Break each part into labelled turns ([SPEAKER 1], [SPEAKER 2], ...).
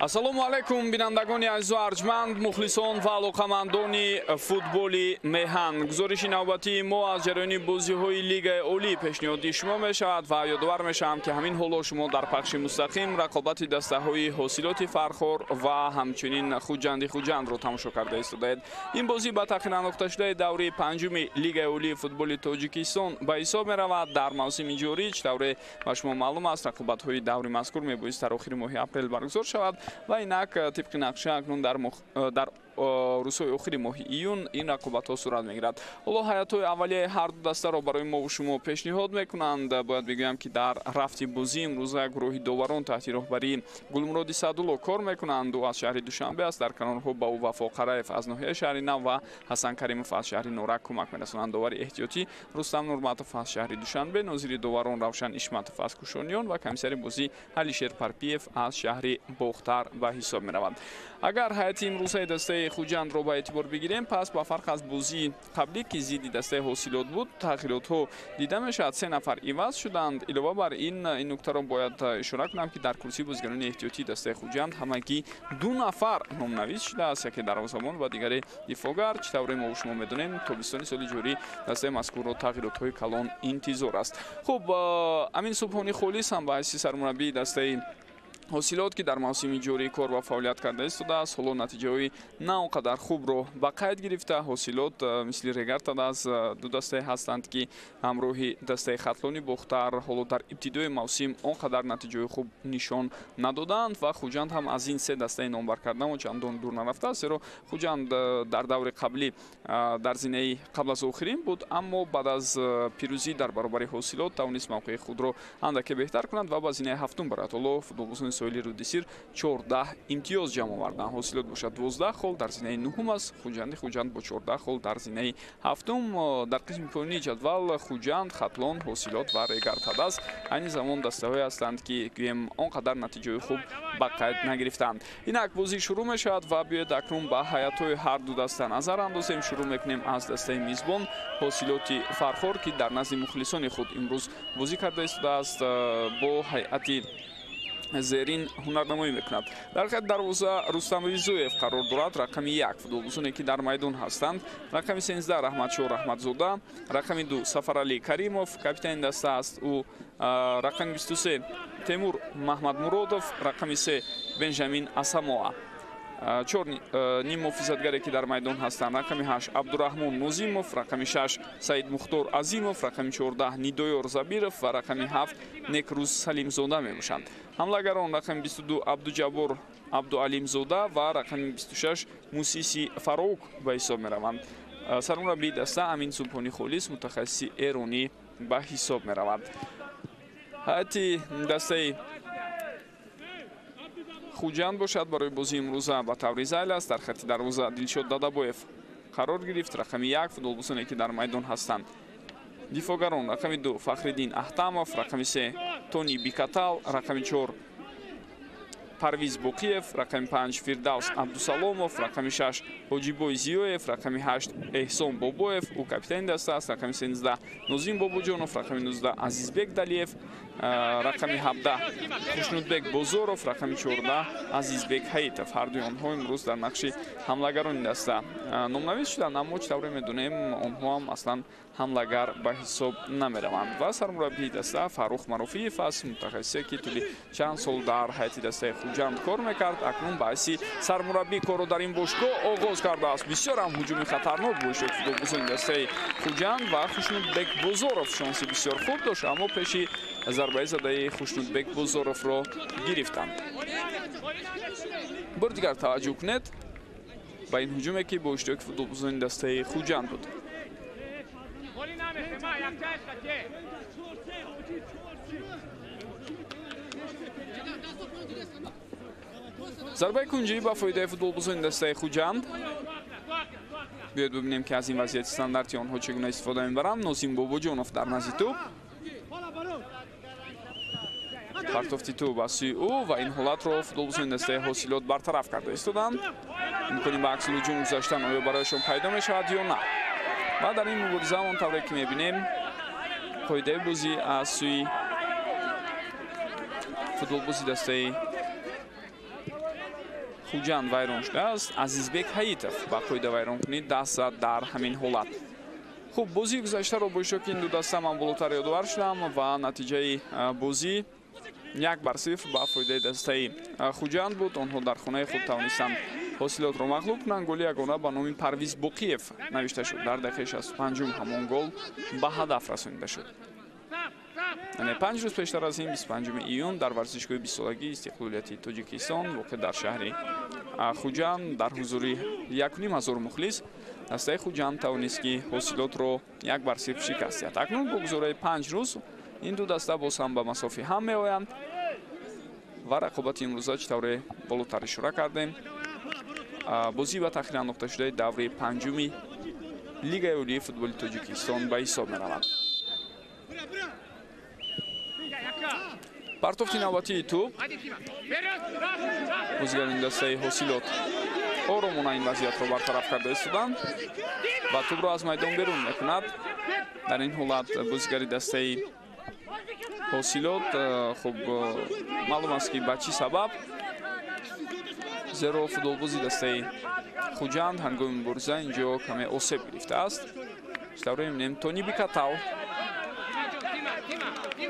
[SPEAKER 1] Ассалому алайкум, бинандагони азизу арҷманд, мухлисон ва алоқамандони футболи меҳан. Гузориши навбатии мо аз ҷараёни бозиҳои Лигаи Олӣ пешниҳоди шумо мешавад ва ёдовар мешавам, ки ҳамин ҳоло шумо дар пахши мустақим рақобати дастаҳои Ҳосилоти Фархор ва ҳамчунин Хуҷанди Хуҷандро тамошо карда истодаед. Ин бозӣ ба таъхир андохташудаи даври панҷуми Лигаи Олии футболи Тоҷикистон ба ҳисоб меравад. Дар мавсими ҷорӣ, чӣ тавре ба шумо маълум аст, рақобатҳои даври мазкур мебоист дар охири моҳи апрел баргузор шавад ва инак тибқи нақша акнун дар рӯзҳои охири моҳи июн ин рақобатҳо сурат мегирад. Ҳоло ҳайатҳои аввалияи ҳар ду дастаро барои мову шумо пешниҳод мекунанд. Бояд бигӯям, ки дар рафти бозӣ имрӯза гурӯҳи доварон таҳти роҳбарии Гулмуроди Саъдулло кор мекунанд. Ӯ аз шаҳри Душанбе аст. Дар канорҳо ба ӯ Вафо Қараев аз ноҳияи шаҳри Нав ва Ҳасан Каримов аз шаҳри Норак кӯмак мерасонанд. Довари эҳтиётӣ Рустам Нурматов аз шаҳри Душанбе, нозири доварон Равшан Ишматов аз Кушониён ва комиссари бозӣ Алишер Парпиев аз шаҳри Бохтар ба ҳисоб мераванд. Агар ҳайати имрӯзаи дастаи Хуҷандро ба эътибор бигирем, пас ба фарқ аз бозии қаблӣ, ки зидди дастаи Ҳосилот буд, тағйиротҳо дида мешавад. Се нафар иваз шуданд. Илова бар ин, ин нуктаро бояд ишора кунам, ки дар курсии бозигарони эҳтиётии дастаи Хуҷанд ҳамагӣ ду нафар номнавис шудааст, яке дарвозабон ва дигаре дифоъгар. Чӣ тавре мо шумо медонем, тобистони соли ҷорӣ дастаи мазкурро тағйиротҳои калон интизор аст. Хуб, Амин Субҳони Холис ҳам ба ҳайси сармураббии дастаи Ҳосилот, ки дар мавсими ҷорӣ кор ва фаъолият карда истодааст, ҳоло натиҷаҳои на он қадар хубро ба қайд гирифта. Ҳосилот мисли Регартад аз ду дастае ҳастанд, ки ҳамроҳи дастаи Хатлони Бохтар ҳоло дар ибтидои мавсим он қадар натиҷаҳои хуб нишон надоданд ва Хуҷанд ҳам аз ин се дастаи номбар кардамо чандон дур нарафтааст, зеро Хуҷанд дар даври қаблӣ дар зинаи қабл аз охирин буд, аммо баъд аз пирӯзӣ дар баробари Ҳосилот тавонист мавқеи худро андаке беҳтар кунад ва ба зинаи ҳафтум барад. Ҳоло футболбозони Соҳили Рудисир 14 имтиёз ҷамъ оварданд. Ҳосилот бошад 12 хол дар зинаи нуҳум аст. Хуҷанди Хуҷанд бо 14 хол дар зинаи ҳафтум. Дар қисми поёнии ҷадвал Хуҷанд, Хатлон, Ҳосилот ва Регартадас айни замон дастаҳое ҳастанд, ки гӯем он қадар натиҷаҳои хуб ба қайд нагирифтанд. Инак бозӣ шурӯъ мешавад ва биёед акнун ба ҳайатҳои ҳар ду даста назар андозем. Шурӯъ мекунем аз дастаи мизбон Ҳосилоти Фархор, ки дар назди мухлисони худ имрӯз бозӣ карда истодааст, бо ҳайати зерин ҳунарнамоӣ мекунад. Дар хати дарвоза Рустам Ризоев қарор дорад, рақами 1 футболбозоне, ки дар майдон ҳастанд. Рақами 13 Раҳматшоҳ Раҳматзода, рақами 2 Сафаралӣ Каримов, капитани даста аст ӯ, рақами 23 Темур Маҳмадмуродов, рақами 3 Бенҷамин Асамоа. Чор ним муҳофизатгаре, ки дар майдон ҳастанд: рақами 8 Абдураҳмон Нозимов, рақами 6 Саид Мухтор Азимов, рақами 14 Нидоёр Забиров ва рақами 7 Некрӯз Салимзода мебошанд. Ҳамлагарон рақами 22 Абдуҷаббор Абдуалимзода ва рақами 26 Мусиси Фарук ба ҳисоб мераванд. Сармураббии даста Амин Субҳони Холис, мутахассиси эронӣ ба ҳисоб меравад. Ҳайати дастаи Хуҷанд бошад барои бозии имрӯза ба таври зайл аст. Дар хати дарвоза Дилшод Дадабоев қарор гирифт, рақами 1 футболбозоне, ки дар майдон ҳастанд. Дифоъгарон рақами 2 Фахриддин Аҳтамов, рақами 3 Тони Бикатал, рақами 4 Парвиз Боқиев, рақами 5 Фирдавс Абдусаломов, рақами 6 Ҳоҷибой Зиёев, рақами 8 Эҳсон Бобоев, ӯ капитани даста аст, рақами 13 Нозим Бобоҷонов, рақами 19 Азизбек Далиев, рақами 17 Хушнудбек Бозоров, рақами 14 Азизбек Ҳаитов. Ҳар дуи онҳо имрӯз дар нақши ҳамлагарони даста номнавис шуданд, аммо чӣ тавре медонем, онҳо ҳам аслан ҳамлагар ба ҳисоб намераванд. Ва сармураббии даста Фаррух Маруфиев аст, мутахассисе, ки тӯли чанд сол дар ҳайати дастаи Хуҷанд кор мекард, акнун ба ҳайси сармураббӣ корро дар ин бошгоҳ оғоз кардааст. Бисёр ҳам ҳуҷуми хатарнок бошад футболбозони дастаи Хуҷанд ва Хушнудбек Бозоров шонси бисёр хуб дошт, аммо пеши зарбаи задаи Хушнудбек Бозоровро гирифтанд. Бори дигар таваҷҷӯҳ кунед ба ин ҳуҷуме, ки бо иштироки футболбозони дастаи Хуҷанд буд. Зарбаи кунҷӣ ба фоидаи футболбозони дастаи Хуҷанд. Биёед бибинем, ки аз ин вазъияти стандарти онҳо чӣ гуна истифода мебаранд. Нозим Бобоҷонов дар назди тӯб, партофти тӯб аз сӯи ӯ ва ин ҳолатро футболбозони дастаи Ҳосилот бартараф карда истоданд. Имкони ба аксул ҳуҷум гузаштан оё барояшон пайдо мешавад ё на? Ва дар ин мубориза он тавре ки мебинем, қоидаи бозӣ аз сӯи футболбози дастаи Хуҷанд вайрон шудааст. Азизбек Ҳаитов ба қоидавайронкунӣ даст зад дар ҳамин ҳолат. Хуб, бозии гузаштаро бо иштироки ин ду даста ман болотар ёдовар шудам ва натиҷаи бозӣ 1-0 ба фоидаи дастаи Хуҷанд буд. Онҳо дар хонаи худ тавонистанд ҳосилотро мағлуб кунанд. Голи ягона ба номи Парвиз Боқиев навишта шуд. Дар дақиқаи 65 ҳамон гол ба ҳадаф расонида шуд. Яъне 5 рӯз пештар аз ин 25 июн дар варзишгоҳи 20-солагии истиқлолияти Тоҷикистон воқеъ дар шаҳри Хуҷанд дар ҳузури 1500 мухлис дастаи Хуҷанд тавонист, ки ҳосилотро 1-0 шикаст диҳад. Акнун бо гузораи 5 рӯз ин ду даста боз ҳам ба масофи ҳам меоянд ва рақобати имрӯза чӣ тавре болотар ишора кардем, бозӣ ба таъхир андохташудаи даври панҷуми Лигаи олии футболи Тоҷикистон ба ҳисоб меравад. Партофти навбатии тӯб бозигарони дастаи ҳосилот оромона ин вазъиятро бартараф карда истоданд ва тӯбро аз майдон берун мекунад. Дар ин ҳолат бозигари дастаи ҳосилот, хуб, маълум аст, ки ба чӣ сабаб, зеро футболбози дастаи Хуҷанд ҳангоми мубориза инҷо каме осеб гирифтааст. Чӣ мебинем, Тони Бикатал,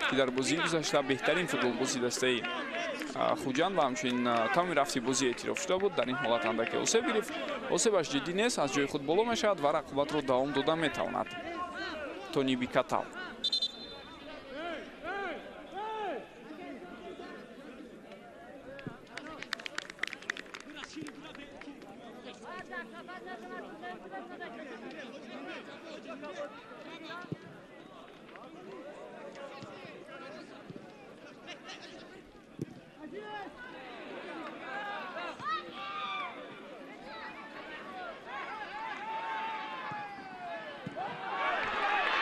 [SPEAKER 1] ки дар бозии гузашта беҳтарин футболбози дастаи Хуҷанд ва ҳамчунин тамоми рафти бозӣ эътироф шуда буд, дар ин ҳолат андаке осеб гирифт. Осебаш ҷиддӣ нест, аз ҷои худ боло мешавад ва рақобатро давом дода метавонад Тони Бикатал.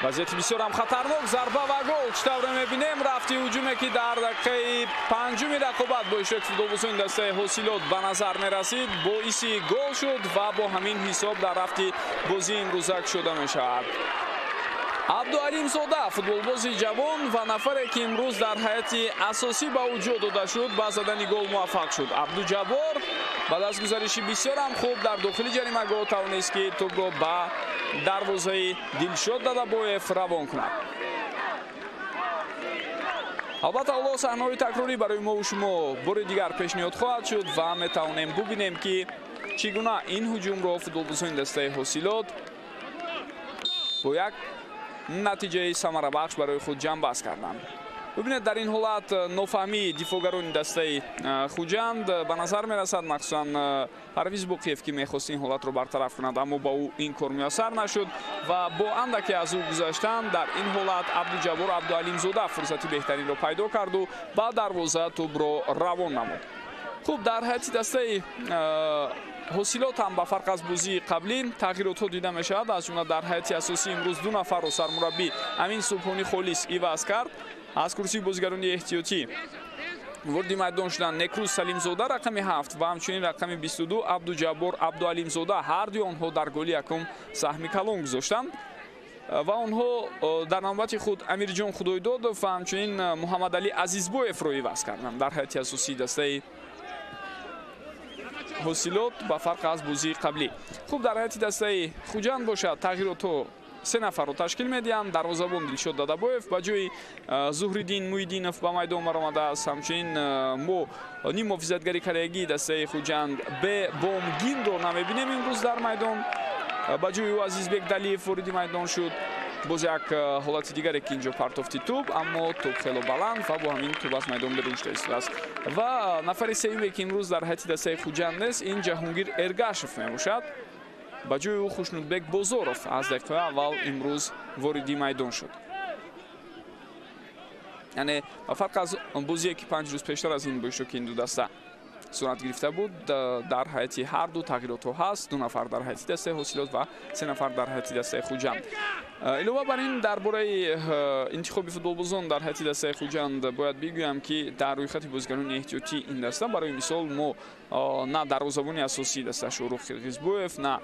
[SPEAKER 1] Вазъияти бисёр ҳам хатарнок, зарба ва гол. Чӣ тавре мебинем, рафти ҳуҷуме, ки дар дақиқаи панҷуми рақобат бо иштироки футболбозони дастаи ҳосилот ба назар мерасид, боиси гол шуд ва бо ҳамин ҳисоб дар рафти бозии имрӯза кушода мешавад. Абдуалимзода, футболбози ҷавон ва нафаре, ки имрӯз дар ҳайати асосӣ ба ӯ ҷо дода шуд, ба задани гол муваффақ шуд. Абдуҷаббор ба дастгузариши бисёрам хуб дар дохили ҷаримагоҳ тавонист, ки тӯбро ба дарвозаи Дилшод Дадабоев равон кунад. Албатта, ҳоло саҳнаҳои такрорӣ барои мову шумо бори дигар пешниҳод хоҳад шуд ва метавонем бубинем, ки чӣ гуна ин ҳуҷумро футболбозони дастаи ҳосилот бо як натиҷаи самарабахш барои худ ҷамъбаст карданд. Бубинед, дар ин ҳолат нофаҳмии дифоъгарони дастаи Хуҷанд ба назар мерасад, махсусан Парвиз Боқиев, ки мехост ин ҳолатро бартараф кунад, аммо ба ӯ ин кор муяссар нашуд ва бо андаке аз ӯ гузаштан дар ин ҳолат Абдуҷаббор Абдуалимзода фурсати беҳтаринро пайдо карду ба дарвоза тӯбро равон намуд. Хуб, дар ҳайати дастаи ҳосилот ҳам ба фарқ аз бозии қаблӣ тағйиротҳо дида мешавад. Аз ҷумла дар ҳайати асосӣ имрӯз ду нафарро сармураббӣ Амин Субҳонӣ Холис иваз кард. Аз курсии бозигарони эҳтиётӣ вориди майдон шуданд Некрӯз Салимзода рақами 7 ва ҳамчунин рақами 22 Абдуҷаббор Абдуалимзода. Ҳар дуи онҳо дар голи якум саҳми калон гузоштанд ва онҳо дар навбати худ Амирҷон Худойдодов ва ҳамчунин Муҳаммадалӣ Азизбоевро иваз карданд дар ҳайати асосии дастаи ҳосилот ба фарқ аз бозии қаблӣ. Хуб, дар ҳайати дастаи Хуҷанд бошад, тағйиротҳо се нафарро ташкил медиҳанд. Дарвозабон Дилшод Дадабоев ба ҷои Зуҳриддин Муҳиддинов ба майдон баромадааст. Ҳамчунин мо ним муҳофизатгари кореягии дастаи Хуҷанд Б Бомгинро намебинем имрӯз дар майдон. Ба ҷои ӯ Азизбек Далиев вориди майдон шуд. Боз як ҳолати дигаре, ки инҷо партофти тӯб, аммо тӯб хело баланд ва бо ҳамин тӯб аз майдон берун шуда истодааст. Ва нафари сеюме, ки имрӯз дар ҳайати дастаи Хуҷанд нест, ин Ҷаҳонгир Эргашев мебошад. Ба ҷои ӯ Хушнудбек Бозоров аз дақиқаи аввал имрӯз вориди майдон шуд. Яъне ба фарқ аз бозие, ки 5 рӯз пештар аз ин бо иштироки ин ду даста сурат гирифта буд, дар ҳайати ҳар ду тағйиротҳо ҳаст: 2 нафар дар ҳайати дастаи ҳосилот ва 3 нафар дар ҳайати дастаи Хуҷанд. Илова бар ин, дар бораи интихоби футболбозон дар ҳайати дастаи Хуҷанд бояд бигӯям, ки дар рӯйхати бозигарони эҳтиётии ин даста барои мисол мо на дарвозабони асосии даста Шоҳрух Қирғизбоев, на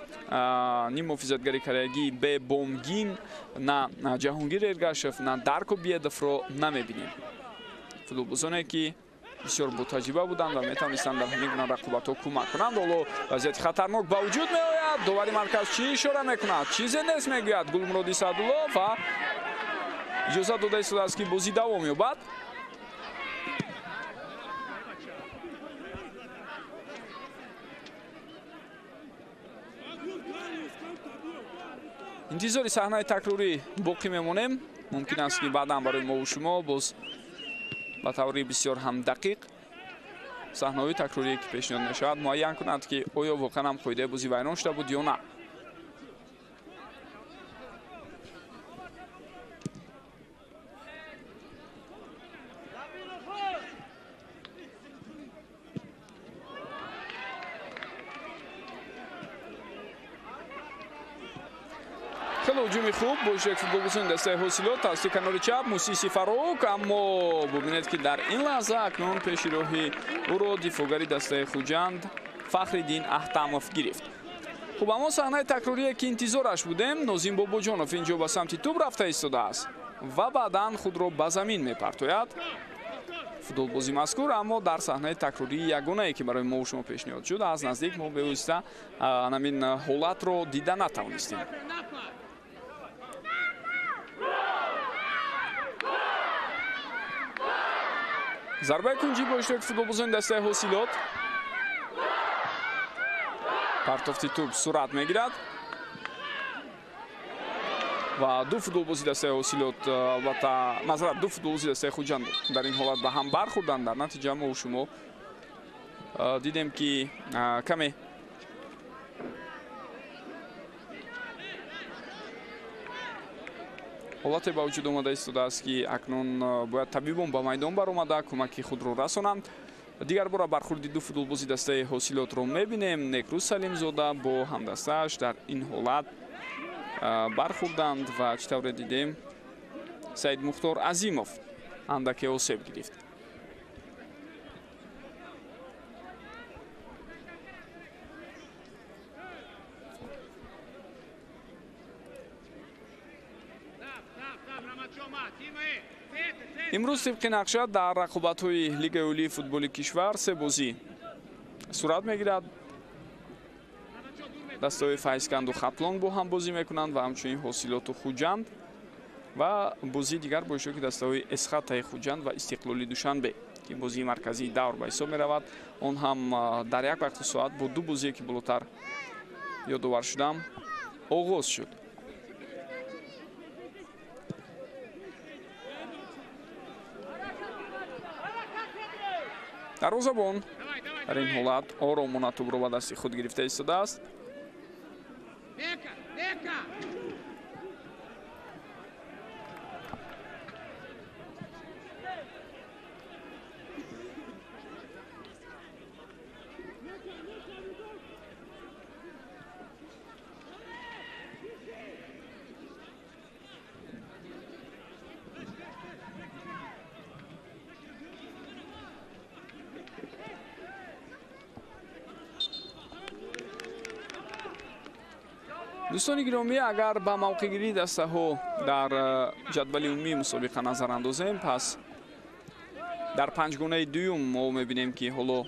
[SPEAKER 1] ним муҳофизатгари кореягии Б Бомгин, на Ҷаҳонгир Эргашев, на Дарко Биедовро намебинем. Футболбозоне, ки бисёр ботаҷриба буданд ва метавонистанд дар ҳамин гуна рақобатҳо кӯмак кунанд. Ҳоло вазъияти хатарнок ба вуҷуд меояд. Довари марказ чӣ ишора мекунад? Чизе нест, мегӯяд Гулмуроди Саъдулло ва иҷозат дода истодааст, ки бозӣ давом ёбад. Интизори саҳнаи такрорӣ боқӣ мемонем. Мумкин аст, ки баъдан барои мову шумо боз ба таври бисёр ҳам дақиқ саҳнаҳои такрорие, ки пешниҳод мешавад, муайян кунад, ки оё воқеан ҳам қоидаи бозӣ вайрон шуда буд ё на. Хеле ҳуҷуми хуб бо иштироки футболбозони дастаи Ҳосилот тавассути канори чап Мусиси Фарук, аммо бубинед, ки дар ин лаҳза акнун пеши роҳи ӯро дифоъгари дастаи Хуҷанд Фахриддин Аҳтамов гирифт. Хуб, аммо саҳнаи такрорие, ки интизораш будем, Нозим Бобоҷонов инҷо ба самти тӯб рафта истодааст ва баъдан худро ба замин мепартояд. Футболбози мазкур, аммо дар саҳнаи такрории ягонае, ки барои мо шумо пешниҳод шуд, аз наздик мо бевосита ҳамин ҳолатро дида натавонистем. Зарбаи кунҷӣ бо иштироки футболбозони дастаи Ҳосилот. Партофти тӯб сурат мегирад ва ду футболбози дастаи Ҳосилот, албатта, маъзарат, ду футболбози дастаи Хуҷанд дар ин ҳолат ба ҳам бархӯрданд. Дар натиҷа мо шумо дидем, ки каме ҳолате ба вуҷуд омада истодааст, ки акнун бояд табибон ба майдон баромада кӯмаки худро расонанд. Дигар бора бархӯрди ду футболбози дастаи Ҳосилотро мебинем. Некрӯз Салимзода бо ҳамдастааш дар ин ҳолат бархӯрданд ва чӣ тавре дидем, Саид Мухтор Азимов андаке осеб гирифт. Имрӯз тибқи нақша дар рақобатҳои Лигаи олии футболи кишвар се бозӣ сурат мегирад. Дастаҳои Файзканду Хатлон бо ҳам бозӣ мекунанд ва ҳамчунин Ҳосилоту Хуҷанд ва бозии дигар бо иштироки дастаҳои Эсхатаи Хуҷанд ва Истиқлоли Душанбе, ки бозии марказии давр ба ҳисоб меравад. Он ҳам дар як вақту соат бо ду бозие, ки болотар ёдовар шудам, оғоз шуд. Дарвозабон дар ин ҳолат оромона тӯбро ба дасти худ гирифта истодааст. Дӯстони гиромӣ, агар ба мавқеъгирии дастаҳо дар ҷадвали умумии мусобиқа назар андозем, пас дар панҷгонаи дуюм мо мебинем, ки ҳоло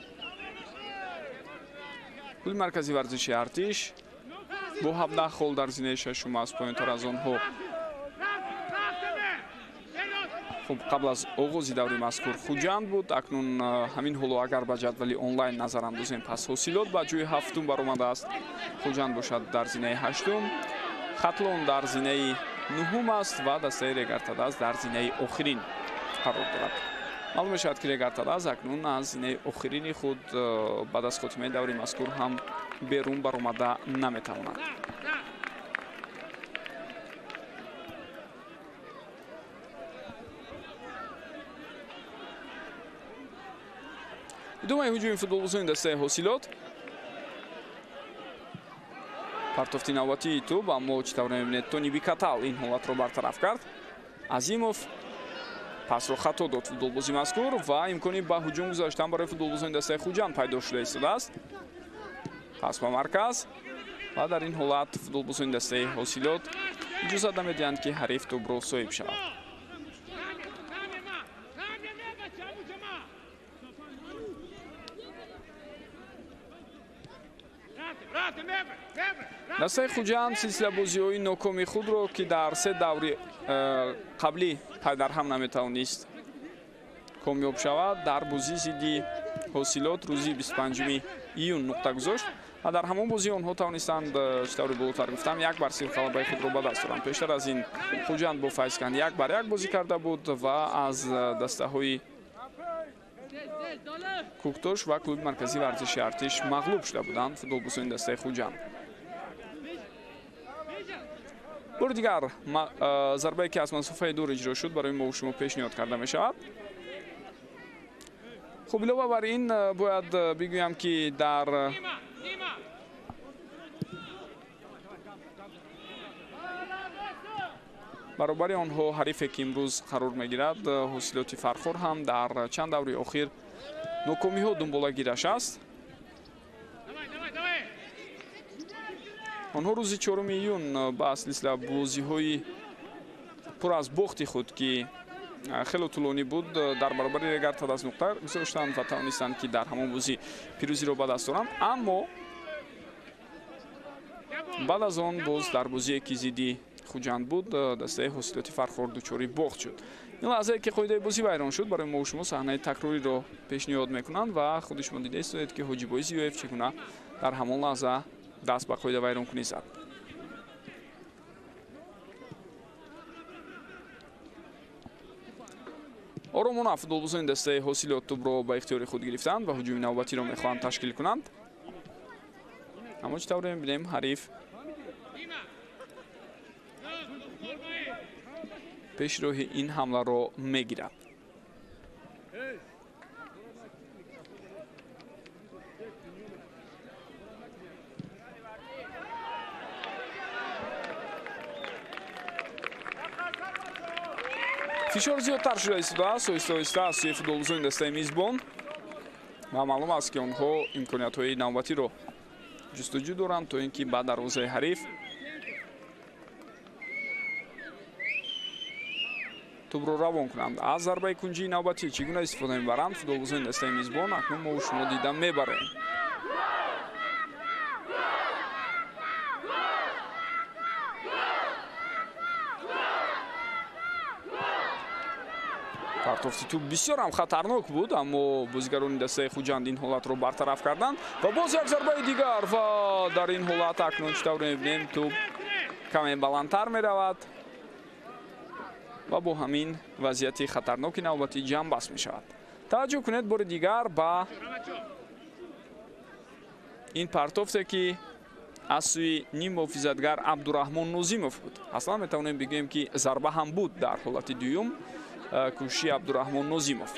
[SPEAKER 1] клуби марказии варзиши Артиш бо 17 хол дар зинаи шашум аст, поёнтар аз онҳо. Хуб, қабл аз оғози даври мазкур Хуҷанд буд. Акнун ҳамин ҳоло агар ба ҷадвали онлайн назар андозем, пас Ҳосилот ба ҷои ҳафтум баромадааст, Хуҷанд бошад дар зинаи ҳаштум, Хатлон дар зинаи нуҳум аст ва дастаи Регартадаз дар зинаи охирин қарор дорад. Маълум мешавад, ки Регартадаз акнун аз зинаи охирини худ баъд аз хотимаи даври мазкур ҳам берун баромада наметавонад. Идомаи ҳуҷуми футболбозони дастаи Ҳосилот. Партофти навбатии тӯб, аммо чӣ тавр мебинед, Тони Бикатал ин ҳолатро бартараф кард. Азимов пасро хато дод футболбози мазкур ва имкони ба ҳуҷум гузаштан барои футболбозони дастаи Хуҷанд пайдо шуда истодааст. Пас ба марказ ва дар ин ҳолат футболбозони дастаи Ҳосилот иҷозат намедиҳанд, ки ҳариф тӯбро соҳиб шавад. Дастаи Хуҷанд силсила бозиҳои нокоми худро, ки дар се даври қаблӣ пайдарҳам наметавонист комёб шавад, дар бозӣ зидди Ҳосилот рӯзи 25 июн нуқта гузошт ва дар ҳамон бозӣ онҳо тавонистанд, чӣ тавре болотар гуфтам, 1-0 ғалабаи худро ба даст оранд. Пештар аз ин Хуҷанд бо Файзканд 1-1 бозӣ карда буд ва аз дастаҳои Кӯктош ва клуби марказии варзиши Артиш мағлуб шуда буданд футболбозони дастаи Хуҷанд. Бори дигар зарбае, ки аз масофаи дур иҷро шуд, барои мо шумо пешниҳод карда мешавад. Хуб, илова бар ин бояд бигӯям, ки дар баробари онҳо ҳарифе, ки имрӯз қарор мегирад, Ҳосилоти Фархор ҳам дар чанд даври охир нокомиҳо дунболагираш аст. Онҳо рӯзи 4 июн ба силсила бозиҳои пур аз бохти худ, ки хеле тӯлонӣ буд, дар баробари Регар аз нуқта гузоштанд ва тавонистанд, ки дар ҳамон бозӣ пирӯзиро ба даст оранд. Аммо баъд аз он боз дар бозие, ки зидди Хуҷанд буд, дастаи Ҳосилоти Фархор дучори бохт шуд. Ин лаҳзае, ки қоидаи бозӣ вайрон шуд, барои мо шумо саҳнаи такрориро пешниҳод мекунанд ва худи шумо дида истоед, ки Ҳоҷибои Зиёев чӣ гуна дар ҳамон лаҳза даст ба қоида вайронкунӣ зад. Оромона футболбозони дастаи Ҳосилот тӯбро ба ихтиёри худ гирифтанд ва ҳуҷуми навбатиро мехоҳанд ташкил кунанд. Аммо чӣ тавре мебинем, ҳариф пешроҳи ин ҳамларо мегирад. Фишор зиёдтар шуда истодааст оҳиста оҳиста аз сӯи футболбозони дастаи мизбон ва маълум аст, ки онҳо имкониятҳои навбатиро ҷустуҷӯ доранд, то ин ки ба дарвозаи ҳариф тӯбро равон кунанд. Аз зарбаи кунҷии навбатӣ чӣ гуна истифода мебаранд футболбозони дастаи мизбон, акнун мо шумо дида мебарем. Партофти тӯб бисёр ҳам хатарнок буд, аммо бозигарони дастаи Хуҷанд ин ҳолатро бартараф карданд ва боз як зарбаи дигар ва дар ин ҳолат акнун чӣ тавр мебинем, тӯб каме баландтар меравад ва бо ҳамин вазъияти хатарноки навбатӣ ҷамъбаст мешавад. Таваҷҷӯҳ кунед бори дигар ба ин партофте, ки аз сӯи ниммуҳофизатгар Абдураҳмон Нозимов буд. Аслан метавонем бигӯем, ки зарба ҳам буд дар ҳолати дуюм кӯшиши Абдураҳмон Нозимов.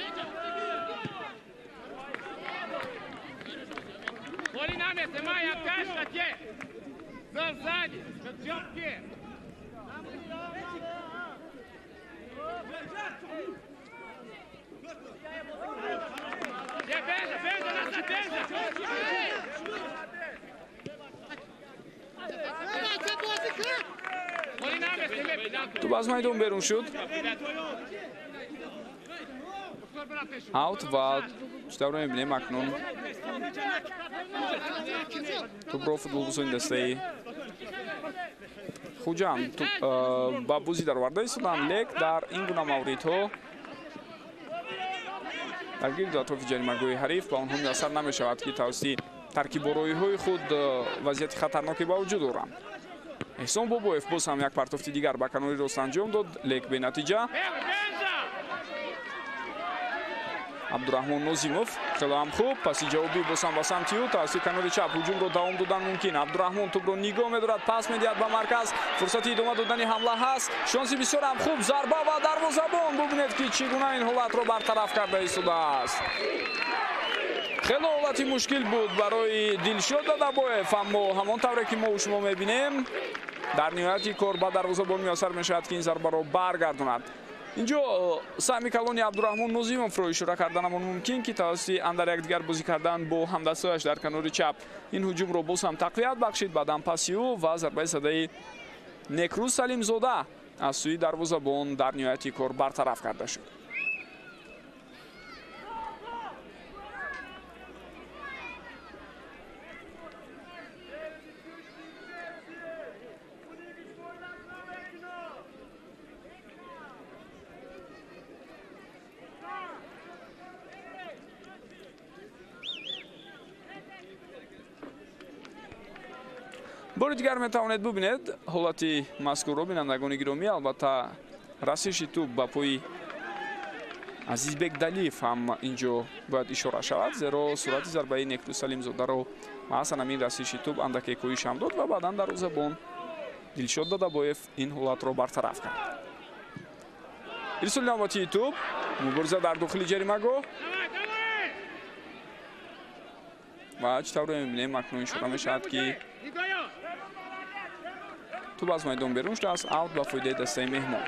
[SPEAKER 1] Тӯб аз майдон берун шуд. Аут ва чӣ тавр мебинем, акнун тӯбро футболбозони дастаи Хуҷанд ба бозӣ дароварда истоданд, лек дар ин гуна мавридҳо дар гирду атрофи ҷаримагоҳи ҳариф ба онҳо муяссар намешавад, ки тавассути таркибороиҳои худ вазъияти хатарноке ба вуҷуд оранд. Эҳсон Бобоев боз ҳам як партофти дигар ба канори рост анҷом дод, лек бенатиҷа. Абдураҳмон Нозимов хеле ҳам хуб паси ҷавобӣ боз ҳам ба самти ӯ тавассути канори чап ҳуҷумро давом додан мумкин. Абдураҳмон тӯбро нигоҳ медорад, пас медиҳад ба марказ, фурсати идома додани ҳамла ҳаст, шонси бисёр ҳам хуб, зарба ва дарвозабон. Бубинед, ки чӣ гуна ин ҳолатро бартараф карда истодааст. Хеле ҳолати мушкил буд барои Дилшод Дадабоев, аммо ҳамон тавре ки мо шумо мебинем, дар ниҳояти кор ба дарвозабон муяссар мешавад, ки ин зарбаро баргардонад. Инҷо саҳми калони Абдураҳмон Нозимовро ишора карданамон мумкин, ки тавассути андар якдигар бозӣ кардан бо ҳамдастҳояш дар канори чап ин ҳуҷумро боз ҳам тақвият бахшид. Баъдан паси ӯ ва зарбаи задаи Некрӯз Салимзода аз сӯи дарвозабон дар ниҳояти кор бартараф карда шуд. Бори дигар метавонед бубинед ҳолати мазкурро, бинандагони гиромӣ. Албатта, расиши тӯб ба пои Азизбек Далиев ҳам инҷо бояд ишора шавад, зеро сурати зарбаи Некрӯз Салимзодаро маҳсан ҳамин расиши тӯб андаке коҳиш ҳам дод ва баъдан дарвозабон Дилшод Дадабоев ин ҳолатро бартараф кард. Ирсоли навбатии тӯб, мубориза дар дохили ҷаримагоҳ ва чӣ тавре мебинем, акнун ишора мешавад, ки тӯб аз майдон берун шудааст, аут ба фоидаи дастаи меҳмон.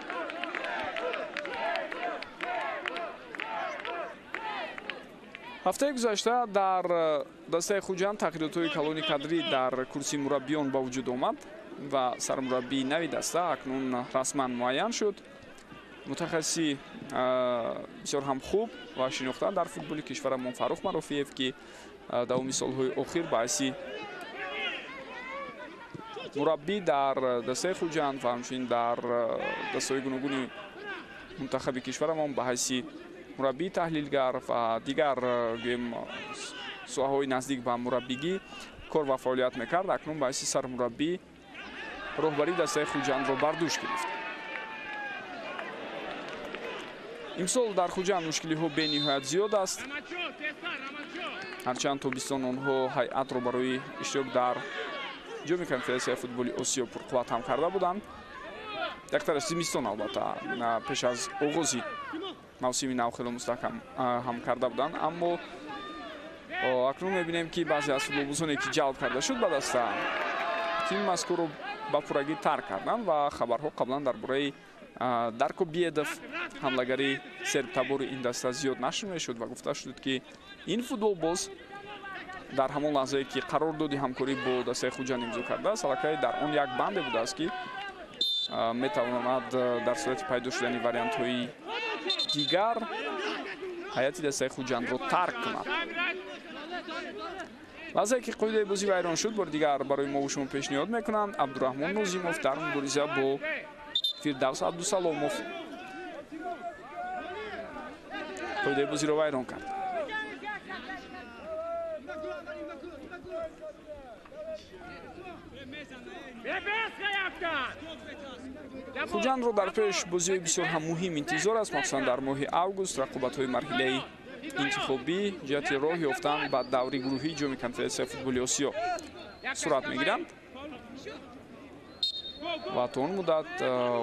[SPEAKER 1] Ҳафтаи гузашта дар дастаи Хуҷанд тағйиротҳои калони кадрӣ дар курсии мураббиён ба вуҷуд омад ва сармураббии нави даста акнун расман муайян шуд. Мутахассиси бисёр ҳам хуб ва шинохта дар футболи кишварамон Фаррух Марофиев, ки давоми солҳои охир ба ҳайси мураббӣ дар дастаи Хуҷанд ва ҳамчунин дар дастаҳои гуногуни мунтахаби кишварамон ба ҳайси мураббии таҳлилгар ва дигар гӯем соҳаҳои наздик ба мураббигӣ кор ва фаъолият мекард, акнун ба ҳайси сармураббӣ роҳбарии дастаи Хуҷандро бар дӯш гирифт. Имсол дар Хуҷанд мушкилиҳо бениҳоят зиёд аст. Ҳарчанд тобистон онҳо ҳайатро барои иштирок дар ҷоми конфедератсияи футболи Осиё пурқувват ҳам карда буданд. Яктараш зимистон, албатта, пеш аз оғози мавсими нав хело мустаҳкам ҳам карда буданд, аммо акнун мебинем, ки баъзе аз футболбозоне, ки ҷалб карда шуд ба даста, тими мазкурро ба пуррагӣ тарк карданд ва хабарҳо қаблан дар бораи Дарко Биедов, ҳамлагари сербтабори ин даста, зиёд нашр мешуд ва гуфта шуд, ки ин футболбоз дар ҳамон лаҳзае, ки қарордоди ҳамкорӣ бо дастаи Хуҷанд имзо кардааст, аллакай дар он як банде будааст, ки метавонад дар сурати пайдо шудани вариантҳои дигар ҳайати дастаи Хуҷандро тарк кунад. Лаҳзае, ки қоидаи бозӣ вайрон шуд, бори дигар барои мо шумо пешниҳод мекунанд. Абдураҳмон Нозимов дар мубориза бо Фирдавс Абдусаломов қоидаи бозиро вайрон кард. Хуҷандро дар пеш бозиҳои бисёр ҳам муҳим интизор аст, махсусан дар моҳи август рақобатҳои марҳилаи интихобӣ ҷиҳати роҳ ёфтан ба даври гурӯҳии ҷоми конфедератсияи футболи Осиё сурат мегиранд ва то он муддат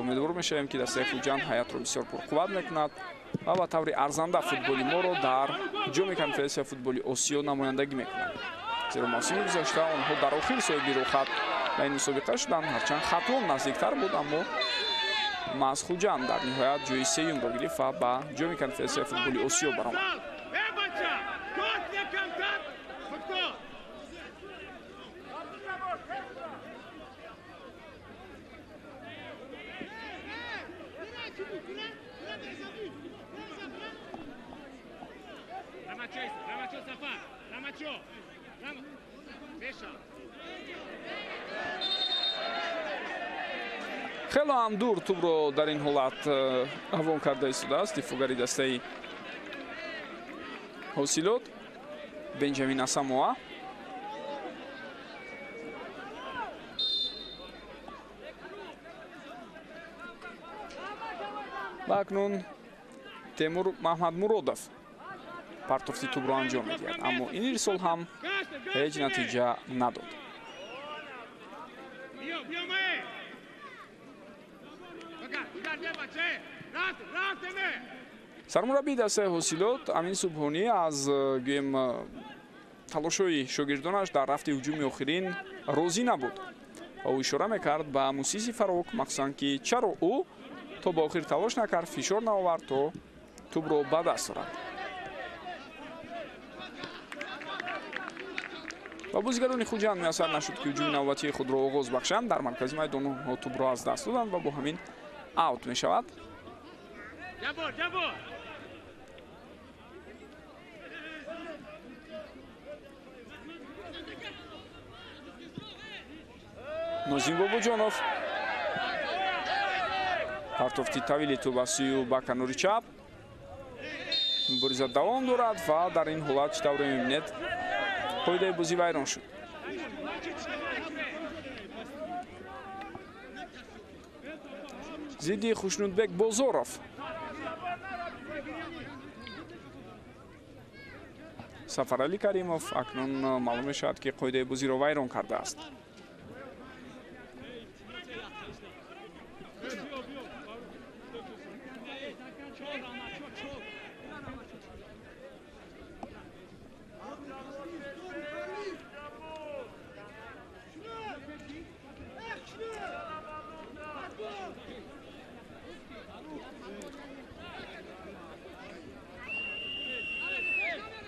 [SPEAKER 1] умедвор мешавем, ки дастаи Хуҷанд ҳайатро бисёр пурқувват мекунад ва ба таври арзанда футболи моро дар ҷоми конфедератсияи футболи Осиё намояндагӣ мекунад, зеро мавсими гузашта онҳо дар охир соҳиби рӯхат ба ин мусобиқа шуданд. Ҳарчанд Хатлон наздиктар буд, аммо маҳз Хуҷанд дар ниҳоят ҷои сеюмро гирифт ва ба ҷоми конфедератсияи футболи Осиё баромад. Хело ҳам дур тӯбро дар ин ҳолат равон карда истодааст дифоъгари дастаи Ҳосилот Бенҷамин Асамоа. Ва акнун Темур Маҳмадмуродов партофти тӯбро анҷом медиҳад, аммо ин ирсол ҳам ҳеҷ натиҷа надод. Сармураббии дастаи Ҳосилот Амин Субҳонӣ аз гӯем талошҳои шогирдонаш дар рафти ҳуҷуми охирин розӣ набуд ва ӯ ишора мекард ба Мусиси Фаррух, махсусан ки чаро ӯ то ба охир талош накард, фишор наовард то тӯбро ба даст орад. Ва бозигарони Хуҷанд муяссар нашуд, ки ҳуҷуми навбатии худро оғоз бахшанд. Дар маркази майдон онҳо тӯбро аз даст доданд ва бо ҳамин аут мешавад. Нозим Бобоҷонов партофти тавили тӯб аз сӯи ба канори чап. Мубориза давом дорад ва дар ин ҳолат чӣ тавре мебинед, қоидаи бозӣ вайрон шуд. Зидди Хушнудбек Бозоров. Сафаралӣ Каримов акнун маълум мешавад, ки қоидаи бозиро вайрон кардааст.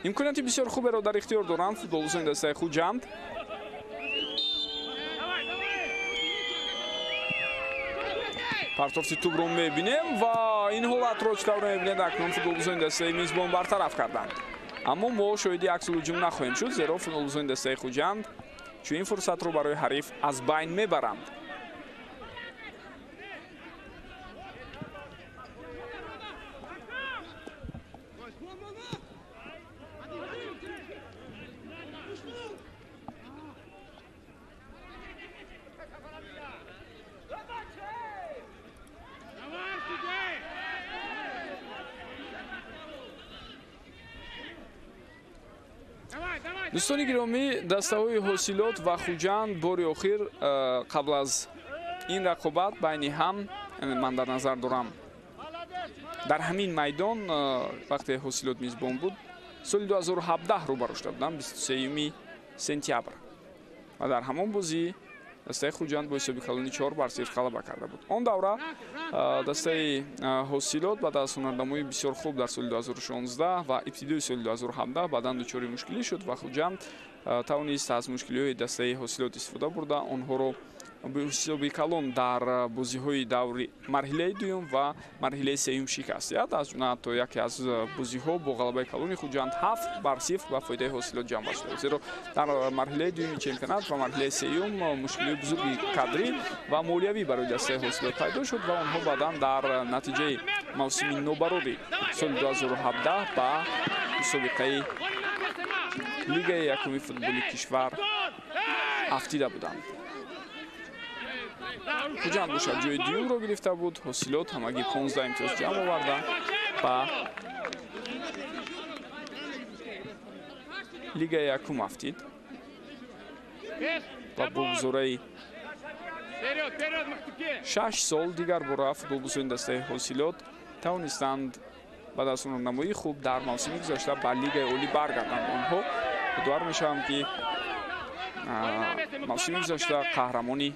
[SPEAKER 1] Имконияти бисёр хуберо дар ихтиёр доранд футболбозони дастаи Хуҷанд. Партофти тӯбро мебинем ва ин ҳолатро чӣ тавр мебинед, акнун футболбозони дастаи мизбон бартараф карданд. Аммо мо шоҳиди аксулҳуҷум нахоҳем шуд, зеро футболбозони дастаи Хуҷанд чунин фурсатро барои ҳариф аз байн мебаранд. Дӯстони гиромӣ, дастаҳои Ҳосилот ва Хуҷанд бори охир қабл аз ин рақобат байни ҳам, ман дар назар дорам, дар ҳамин майдон вақте Ҳосилот мизбон буд, соли 2017 рӯбарӯ шуда буданд, 23 сентябр. Ва дар ҳамон бозӣ дастаи Хуҷанд бо ҳисоби калони 4-0 ғалаба карда буд. Он давра дастаи Ҳосилот баъд аз ҳунарнамоии бисёр хуб дар соли 2016 ва ибтидои соли 2017 баъдан дучори мушкилӣ шуд ва Хуҷанд тавонист аз мушкилиҳои дастаи Ҳосилот истифода бурда, онҳоро бо ҳисоби калон дар бозиҳои даври марҳилаи дуюм ва марҳилаи сеюм шикаст диҳад. Аз ҷумла ҳатто яке аз бозиҳо бо ғалабаи калони Хуҷанд 7-0 ба фоидаи Ҳосилот ҷамъ шуд, зеро дар марҳилаи дуюми чемпионат ва марҳилаи сеюм мушкилиҳои бузурги кадрӣ ва молиявӣ барои дастаи Ҳосилот пайдо шуд ва онҳо баъдан дар натиҷаи мавсими нобарори соли 2017 ба мусобиқаи лигаи якуми футболи кишвар афтида буданд. Хуҷанд бошад ҷои дуюмро гирифта буд. Ҳосилот ҳамагӣ 15 имтиёз ҷамъ оварда ба лигаи якум афтид ва бо гузораи 6 сол дигар бора футболбозони дастаи Ҳосилот тавонистанд баъд аз ҳунарнамоии хуб дар мавсими гузашта ба лигаи олӣ баргарданд. Онҳо ёдовар мешаванд, ки мавсими гузашта қаҳрамони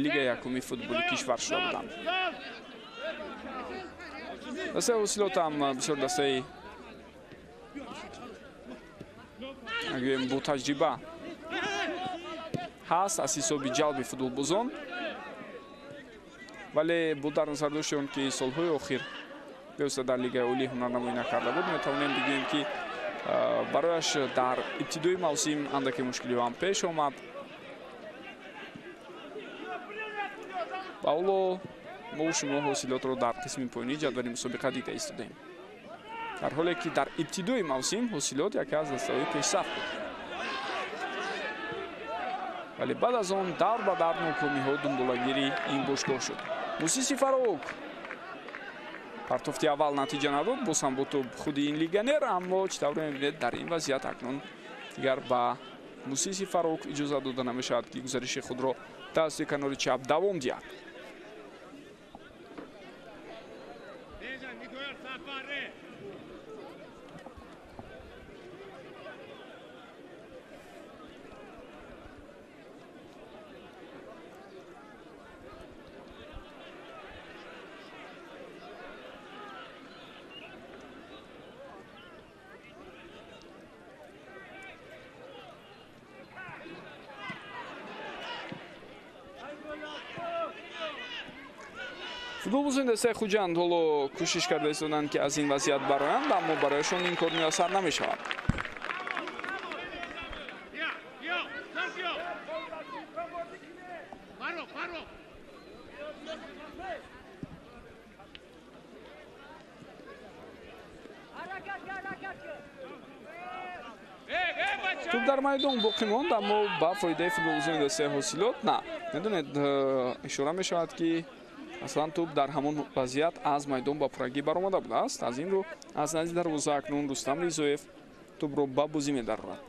[SPEAKER 1] лигаи якуми футболи кишвар шуда буданд. Дастаи Ҳосилот ҳам бисёр дастаи гӯем бо таҷриба ҳаст аз ҳисоби ҷалби футболбозон, вале бо дар назар дошти он ки солҳои охир бевосита дар лигаи олӣ ҳунарнамоӣ накарда буд, метавонем бигӯем, ки барояш дар ибтидои мавсим андаке мушкилиҳо ҳам пеш омад. Ва ҳоло мо шумо Ҳосилотро дар қисми поёнии ҷадвали мусобиқа дида истодаем, дар ҳоле ки дар ибтидои мавсим Ҳосилот яке аз дастаҳои пешсаф буд, вале баъд аз он дар ба дар нокомиҳо думболагири ин бошгоҳ шуд. Мусиси Фарук партофти аввал натиҷа надод, боз ҳам бо тӯб худи ин легионер, аммо чӣ тавр мебинед, дар ин вазъият акнун дигар ба Мусиси Фарук иҷоза дода намешавад, ки гузариши худро тавассути канори чап давом диҳад. Футболбозони дастаи Хуҷанд ҳоло кӯшиш карда истоданд, ки аз ин вазъият бароянд, аммо барояшон ин кор муяссар намешавад. Тӯб дар майдон боқӣ монд, аммо ба фоидаи футболбозони дастаи Ҳосилот на. Медонед, ишора мешавад, ки Аслан тӯб дар ҳамон вазъият аз майдон ба пуррагӣ баромада будааст. Аз ин рӯ аз назди дарвоза акнун Рустам Ризоев тӯбро ба бозӣ медарорад.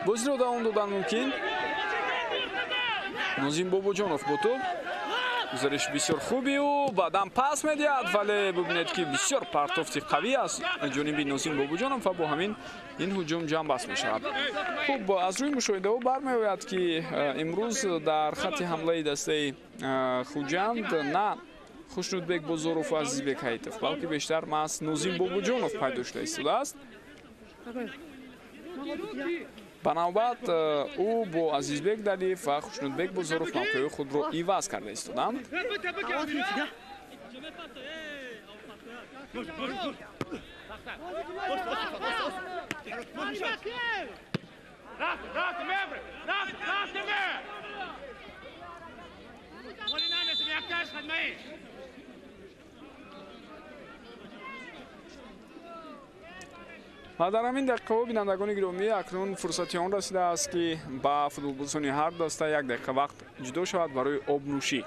[SPEAKER 1] Бозиро давом додан мумкин. Нозим Бобоҷонов бо тӯб. Гузариш бисёр хуби ӯ, баъдан пас медиҳад, вале бибинед, ки бисёр партофти қавӣ аст ҷониби Нозим Бобоҷонов ва бо ҳамин ин ҳуҷум ҷамъбаст мешавад. Хуб, аз рӯи мушоҳидаҳо бармеояд, ки имрӯз дар хатти ҳамлаи дастаи Хуҷанд на Хушнудбек Бозоров ва Азизбек Ҳаитов, балки бештар маҳз Нозим Бобоҷонов пайдо шуда истодааст. Ба навбат ӯ бо Азизбек Далиев ва Хушнудбек Бозоров мавқеи худро иваз карда истоданд. Ва дар ҳамин дақиқаҳо, бинандагони гиромӣ, акнун фурсати он расидааст, ки ба футболбозони ҳар даста як дақиқа вақт ҷудо шавад барои обнӯшӣ.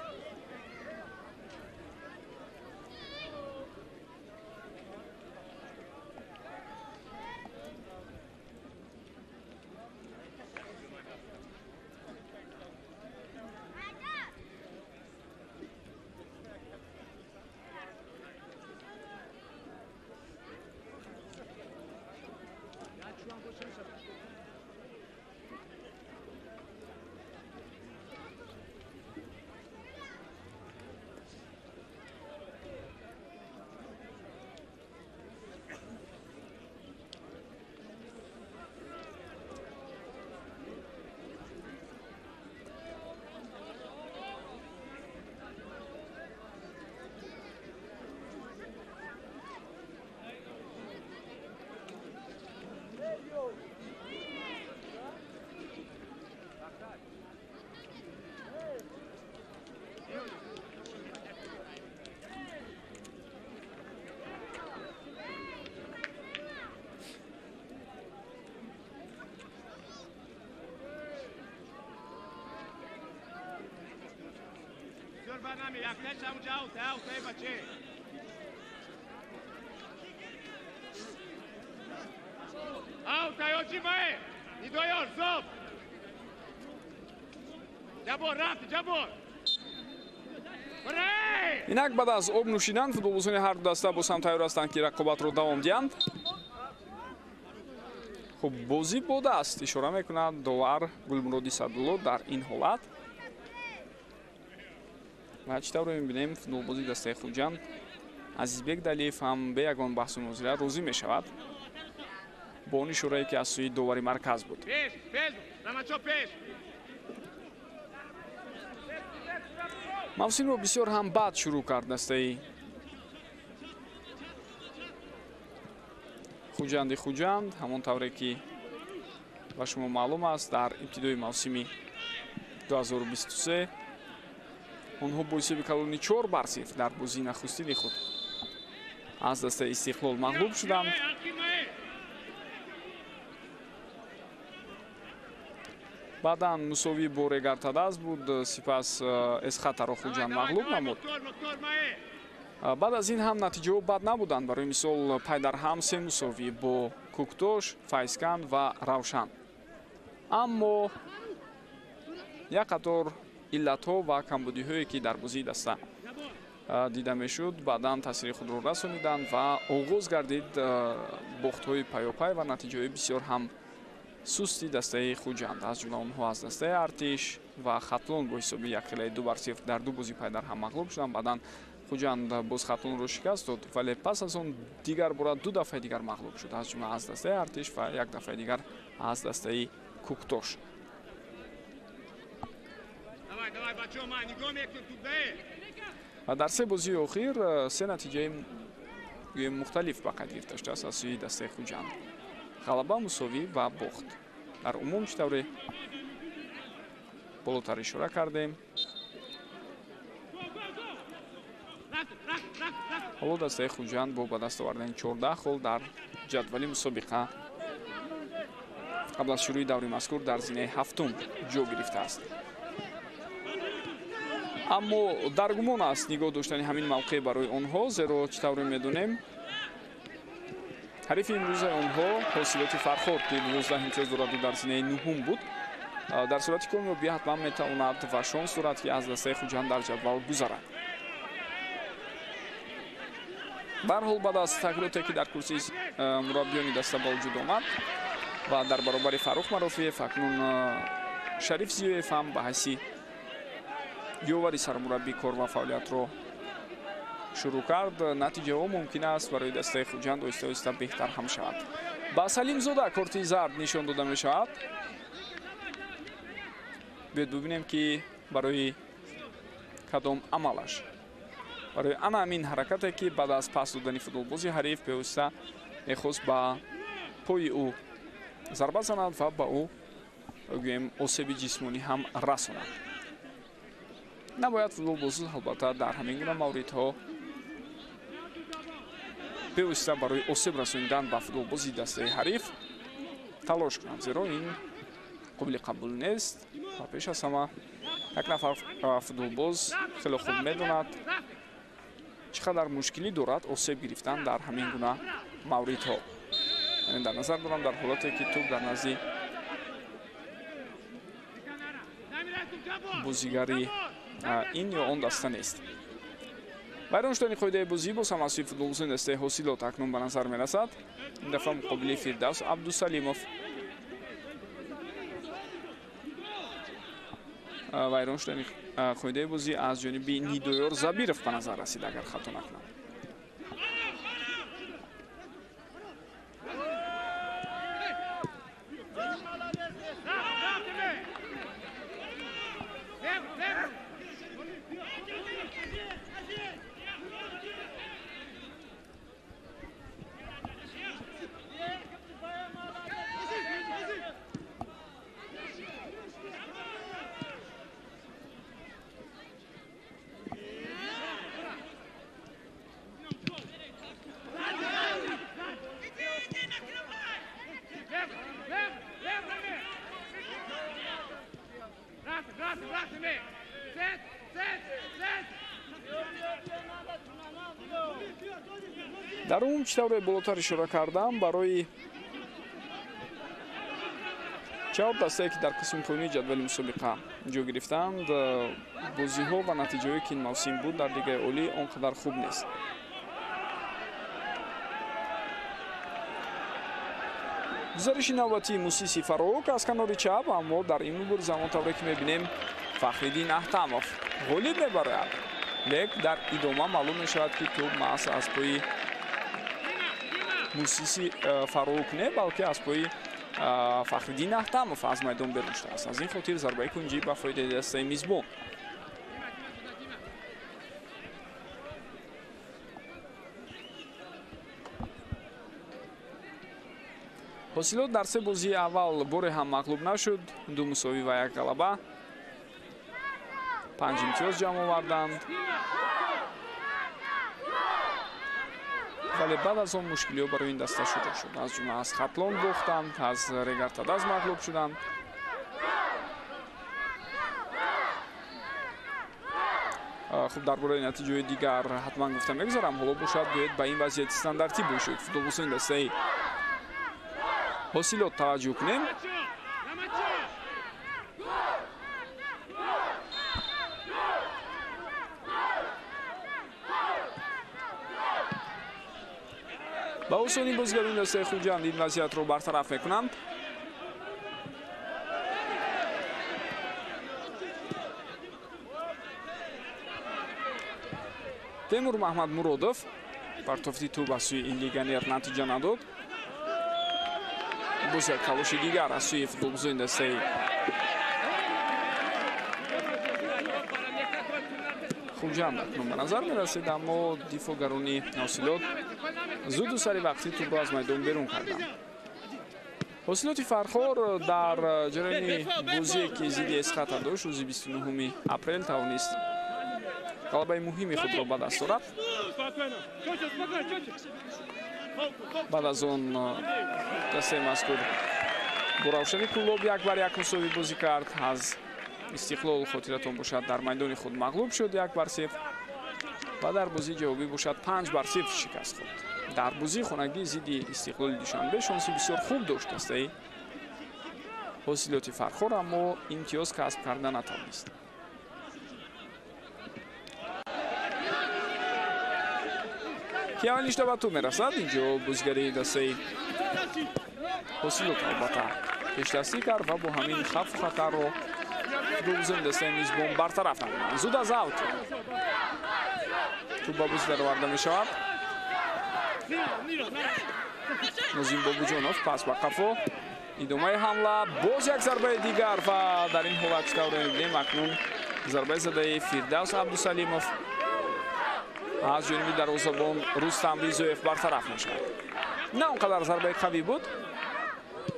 [SPEAKER 1] Инак баъд аз об нӯшидан футболбозони ҳар ду даста боз ҳам тайёр ҳастанд, ки рақобатро давом диҳанд. Хуб, бозӣ бо даст ишора мекунад довар Гулмуроди Садулло дар ин ҳолат. Ва чӣ тавр мебинем, футболбози дастаи Хуҷанд Азизбек Далиев ҳам бе ягон баҳсу мунозира розӣ мешавад бо он ишорае, ки аз сӯи довари марказ буд. Мавсимро бисёр ҳам бад шурӯъ кард дастаи Хуҷанди Хуҷанд, ҳамон тавре ки ба шумо маълум аст, дар ибтидои мавсими 2023 онҳо бо ҳисоби калони 4-0 дар бозии нахустини худ аз дастаи Истиқлол мағлуб шуданд. Баъдан мусовӣ бо Регар-ТадАЗ буд, сипас Эсхатаро Хуҷанд мағлуб намуд. Баъд аз ин ҳам натиҷаҳо бад набуданд. Барои мисол, пайдарҳам се мусовӣ бо Куктош, Файзканд ва Равшан. Аммо як қатор иллатҳо ва камбудиҳое, ки дар бозии даста дида мешуд, баъдан таъсири худро расониданд ва оғоз гардид бохтҳои паёпай ва натиҷаҳои бисёр ҳам сусти дастаи Хуҷанд. Аз ҷумла онҳо аз дастаи Артиш ва Хатлон бо ҳисоби 1-2 дар ду бозӣ пайдарҳам мағлуб шуданд. Баъдан Хуҷанд боз Хатлонро шикаст дод, вале пас аз он дигар бора ду дафъаи дигар мағлуб шуд, аз ҷумла аз дастаи Артиш ва як дафъаи дигар аз дастаи Куктош. Ва дар се бозии охир се натиҷаи мухталиф ба қайд гирифта шудааст аз сӯи дастаи Хуҷанд: ғалаба, мусовӣ ва бохт. Дар умум чӣ тавре болотар ишора кардем, ҳоло дастаи Хуҷанд бо ба даст овардани 14 хол дар ҷадвали мусобиқа қабл аз шурӯи даври мазкур дар зинаи ҳафтум ҷо гирифтааст. Аммо дар гумон аст нигоҳ доштани ҳамин мавқеъ барои онҳо, зеро чӣ тавре медонем, ҳарифи имрӯзаи онҳо Ҳосилоти Фархор, ки 12 имтиёз дораду дар зинаи нуҳум буд, дар сурати комёбӣ ҳатман метавонад ва шонс дорад, ки аз дастаи Хуҷанд дар ҷадвал гузарад. Барҳол баъд аз тағйироте, ки дар курсии мураббиёни даста ба вуҷуд омад ва дар баробари Фаррух Марофиев акнун Шариф Зиёев ҳам ба ҳайси ёвари сармураббӣ кор ва фаъолиятро шурӯъ кард, натиҷаҳо мумкин аст барои дастаи Хуҷанд оҳиста оҳиста беҳтар ҳам шавад. Ба Салимзода корти зард нишон дода мешавад. Биёед бибинем, ки барои кадом амалаш, барои ана ҳамин ҳаракате, ки баъд аз пас додани футболбози ҳариф бевосита мехост ба пои ӯ зарба занад ва ба ӯ гӯем осеби ҷисмонӣ ҳам расонад. Набояд футболбоз албатта дар ҳамин гуна мавридҳо бевосита барои осеб расонидан ба футболбози дастаи ҳариф талош кунанд, зеро ин қобили қабул нест ва пеш аз ҳама як нафар футболбоз хеле хуб медонад, чӣ қадар мушкилӣ дорад осеб гирифтан дар ҳамин гуна мавридҳо. Яъне дар назар дорам дар ҳолате, ки тӯб дар назди бозигари ин ё он даста нест. Вайрон шудани қоидаи бозӣ боз ҳам аз сӯи футболбозони дастаи Ҳосилот акнун ба назар мерасад. Ин дафъа муқобили Фирдавс Абдусалимов вайрон шудани қоидаи бозӣ аз ҷониби Нидоёр Забиров ба назар расид, агар хато накунам. Дар умум чӣ тавре болотар ишора кардам, барои чаҳор дастае, ки дар қисми поёнии ҷадвали мусобиқа ҷо гирифтанд, бозиҳо ва натиҷаҳое, ки ин мавсим буд дар Лигаи Олӣ, он қадар хуб нест. Гузариши навбатии Мусиси Фарук аз канори чап, аммо дар ин мубориза он тавре ки мебинем, Фахриддин Аҳтамов ғолиб мебарояд. Лек дар идома маълум мешавад, ки тӯб маҳз аз пои Мусиси Фарук не, балки аз пои Фахриддин Аҳтамов аз майдон берун шудааст. Аз ин хотир зарбаи кунҷӣ ба фоидаи дастаи мизбон. Ҳосилот дар се бозии аввал боре ҳам мағлуб нашуд, 2 мусовӣ ва 1 ғалаба, 5 имтиёз ҷамъ оварданд. Вале баъд аз он мушкилиҳо барои ин даста шурӯъ шуд. Аз ҷумла аз Хатлон бохтанд, аз Регартадаз мағлуб шуданд. Хуб, дар бораи натиҷаҳои дигар ҳатман гуфта мегузарам. Ҳоло бошад, биёед ба ин вазъияти стандартӣ бошед. Футболбозони дастаи Ҳосилот таваҷҷӯҳ кунем. Ба осонӣ бозигарони дастаи Хуҷанд ин вазъиятро бартараф мекунанд. Темур Маҳмадмуродов партофти тӯб аз сӯи ин легионер натиҷа надод. Боз як талоши дигар аз сӯи футболбозони дастаи Хуҷанд акнун ба назар мерасид, аммо дифоъгарони Ҳосилот зуду сари вақтӣ тӯбро аз майдон берун карданд. Ҳосилоти Фархор дар ҷараёни бозие, ки зидди Эсхата дошт, рӯзи 29 апрел тавонист ғалабаи муҳими худро ба даст орад. Баъд аз он дастаи мазкур бо Равшани Кӯлоб 1-1 мусовӣ бозӣ кард. Аз Истиқлол, хотиратон бошад, дар майдони худ мағлуб шуд 1-0 ва дар бозии ҷавобӣ бошад 5-0 шикаст хӯрд. Дар бозии хонагӣ зидди Истиқлоли Душанбе шонси бисёр хуб дошт дастаи Ҳосилоти Фархор, аммо имтиёз касб карда натавонист. Ки аввалиш ба тӯб мерасад, инҷо бозигари дастаи Ҳосилот албатта пешдастӣ кард ва бо ҳамин хавфу хатарро футболбозони дастаи мизбон бартараф намуданд. Зуд аз аут тӯб ба бозӣ дароварда мешавад. Нозим Бобуҷонов пас ба қафо, идомаи ҳамла, боз як зарбаи дигар ва дар ин ҳолат чӣ тавре мебинем, акнун зарбаи задаи Фирдавс Абдусалимов аз ҷониби дарвозабон Рустам Ризоев бартараф мешавад. На он қадар зарбаи қавӣ буд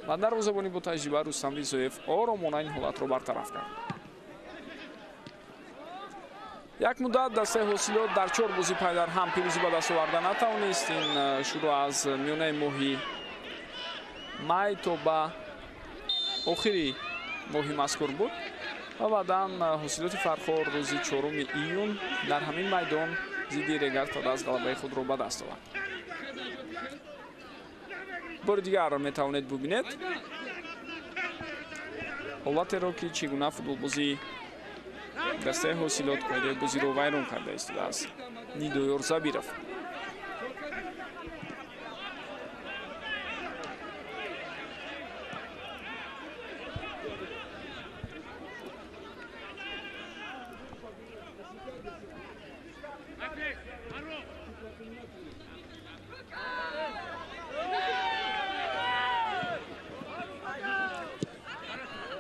[SPEAKER 1] ва дарвозабони бо таҷриба Рустам Ризоев оромона ин ҳолатро бартараф кард. Як муддат дастаи Ҳосилот дар 4 бозӣ пайдар ҳам пирӯзӣ ба даст оварда натавонист. Ин шурӯъ аз миёнаи моҳи май то ба охири моҳи мазкур буд ва баъдан Ҳосилоти Фархор рӯзи 4 июн дар ҳамин майдон зидди Регар Тадаз ғалабаи худро ба даст овард. Бори дигар метавонед бубинед ҳолатеро, ки чӣ гуна футболбозии дастаи Ҳосилот қоидаи бозиро вайрон карда истодааст. Нидоёр Забиров.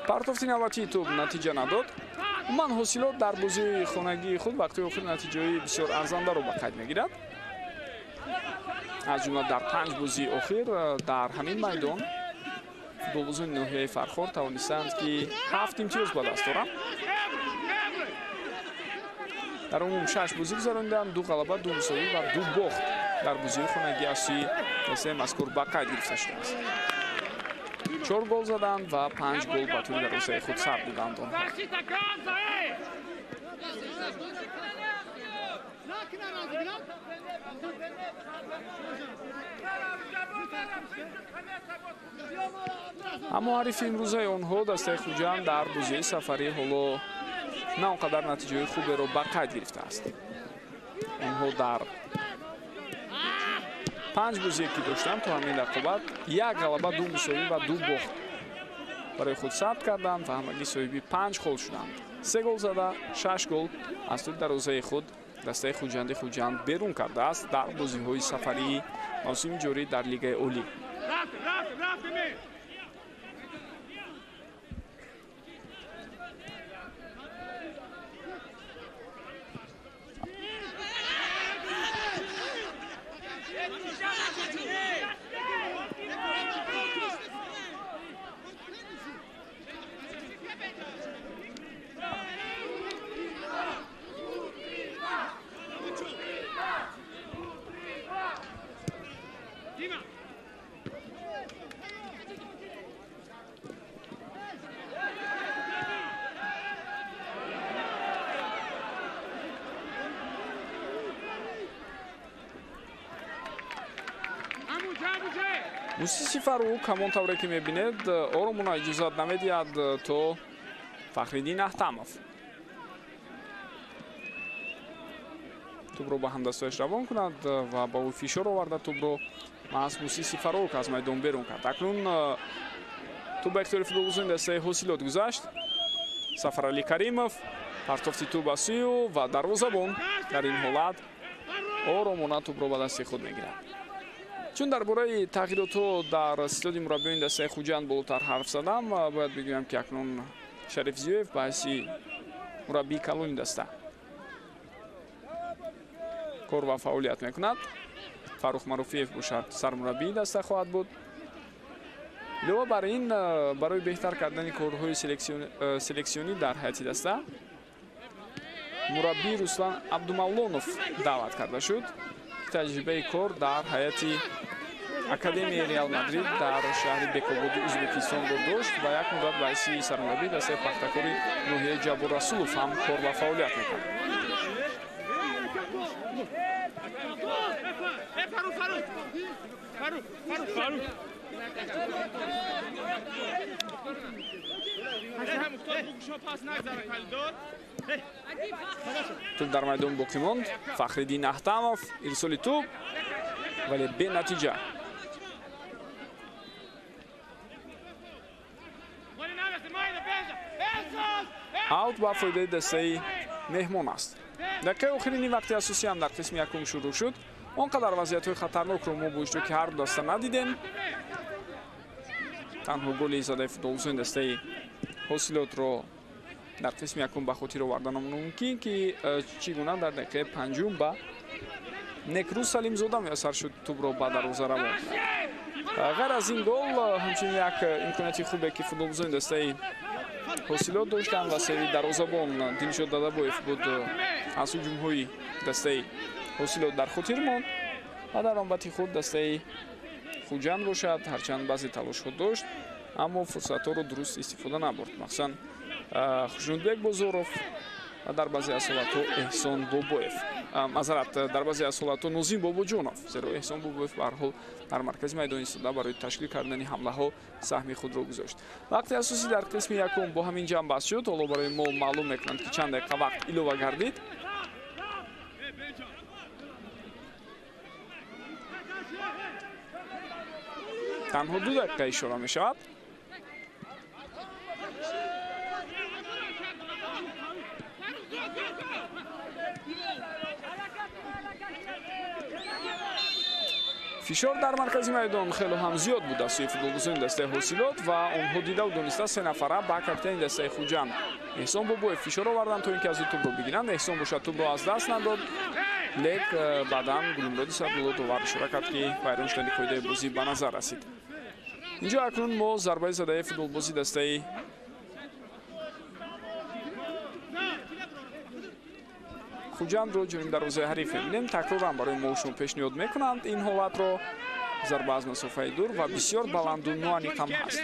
[SPEAKER 1] Партофти навбатии тӯб натиҷа надод. Умуман Ҳосилот дар бозии хонагии худ вақтҳои охир натиҷаҳои бисёр арзандаро ба қайд мегирад. Аз ҷумла дар 5 бозии охир дар ҳамин майдон футболбозони ноҳияи Фархор тавонистанд, ки 7 имтиёз ба даст оранд. Дар умум 6 бозӣ гузарониданд, 2 ғалаба, 2 мусовӣ ва 2 бохт дар бозиҳои хонагӣ аз сӯи дастаи мазкур ба қайд гирифта шудааст. 4 гол заданд ва 5 гол ба тӯли дарвозаи худ сар доданд онҳо. Аммо ҳарифи имрӯзаи онҳо дастаи Хуҷанд дар бозии сафарӣ ҳоло на он қадар натиҷаҳои хуберо ба қайд гирифтааст. Онҳо дар 5 бозие, ки доштанд то ҳамин рақобат, 1 ғалаба, 2 мусовӣ ва 2 бохт барои худ сабт карданд ва ҳамагӣ соҳиби 5 хол шуданд. 3 гол зада, 6 гол аз тӯли дарвозаи худ дастаи Хуҷанди Хуҷанд берун кардааст дар бозиҳои сафарии мавсими ҷорӣ дар Лигаи Олӣ. Мусиси Фарук ҳамон тавре ки мебинед оромона иҷозат намедиҳад то Фахриддин Аҳтамов тӯбро ба ҳамдастояш равон кунад ва ба ӯ фишор оварда тӯбро маҳз Мусиси Фарук аз майдон берун кард. Акнун тӯб ба ихтиёри футболбозони дастаи Ҳосилот гузашт. Сафаралӣ Каримов партофти тӯб ба сӯи ӯ ва дарвозабон дар ин ҳолат оромона тӯбро ба дасти худ мегирад. Чун дар бораи тағйиротҳо дар ситоди мураббиёни дастаи Хуҷанд болотар ҳарф задам, бояд бигӯям, ки акнун Шариф Зиёев ба ҳайси мураббии калони даста кор ва фаъолият мекунад. Фаррух Маруфиев бошад сармураббии даста хоҳад буд. Илова бар ин, барои беҳтар кардани корҳои селексионӣ дар ҳайати даста мураббӣ Руслан Абдумавлонов даъват карда шуд, ки таҷрибаи кор дар ҳайати Академияи Реал Мадрид дар шаҳри Бекободи Ӯзбекистонро дошт ва як муддат ба ҳайси сармураббии дастаи Пахтакори ноҳияи Ҷаббор Расулов ҳам кор ва фаъолият мекард. Тӯб дар майдон боқӣ монд. Фахриддин Аҳтамов ирсоли тӯб, вале бенатиҷа. Аут ба фоидаи дастаи меҳмон аст. Дақиқаи охирини вақти асосӣ ҳам дар қисми якум шурӯъ шуд. Он қадар вазъиятҳои хатарнокро мо бо иштироки ҳар ду даста надидем. Танҳо голи задаи футболбозони дастаи Ҳосилотро дар қисми якум ба хотир овардан мумкин, ки чӣ гуна дар дақиқаи панҷум ба Некрӯз Салимзода муяссар шуд тӯбро ба дарвоза равон кунад. Ғайр аз ин гол, ҳамчунин як имконияти хубе, ки футболбозони дастаи Ҳосилот доштанд ва севи дарвозабон Дилшод Дадабоев буд, аз ҳуҷумҳои дастаи Ҳосилот дар хотир монд ва дар навбати худ дастаи Хуҷанд бошад, ҳарчанд баъзе талошҳо дошт, аммо фурсатҳоро дуруст истифода набурд. Махсусан Хушнудбек Бозоров ва дар баъзе аз ҳолатҳо Эҳсон Бобоев. Мазарат, дар баъзе аз ҳолатҳо Нозим Бобоҷонов, зеро Эҳсон Бобоев ба ҳар ҳол дар маркази майдон истода барои ташкил кардани ҳамлаҳо саҳми худро гузошт. Вақти асосӣ дар қисми якум бо ҳамин ҷамъбаст шуд. Ҳоло барои мо маълум мекунанд, ки чанд дақиқа вақт илова гардид. Танҳо 2 дақиқа ишора мешавад. Фишор дар маркази майдон хеле ҳам зиёд буд аз сӯи футболбозони дастаи Ҳосилот ва онҳо дидаву дониста се нафара ба капитани дастаи Хуҷанд Эҳсон Бобоев фишор оварданд, то ин ки аз ӯ тӯбро бигиранд. Эҳсон бошад тӯбро аз даст надод, лек баъдан Гулмуроди Сабдулло довар ишора кард, ки вайрон шудани қоидаи бозӣ ба назар расид. Инҷо акнун мо зарбаи задаи футболбози дастаи Хуҷандро ҷониб дарвозаи ҳариф мебинем. Такроран барои мо шумо пешниҳод мекунанд ин ҳолатро. Зарба аз масофаи дур ва бисёр баланду ноаниқ ҳам ҳаст.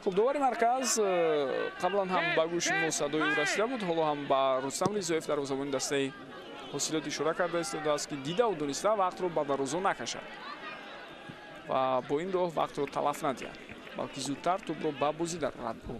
[SPEAKER 1] Хуб, довари марказ қаблан ҳам ба гӯши мо садои ӯ расида буд, ҳоло ҳам ба Рустам Ризоев дарвозабони дастаи Ҳосилот ишора карда истодааст, ки дидаву дониста вақтро ба дарвоза накашад ва бо ин роҳ вақтро талаф надиҳад, балки зудтар тӯбро ба бозӣ дарорад ӯ.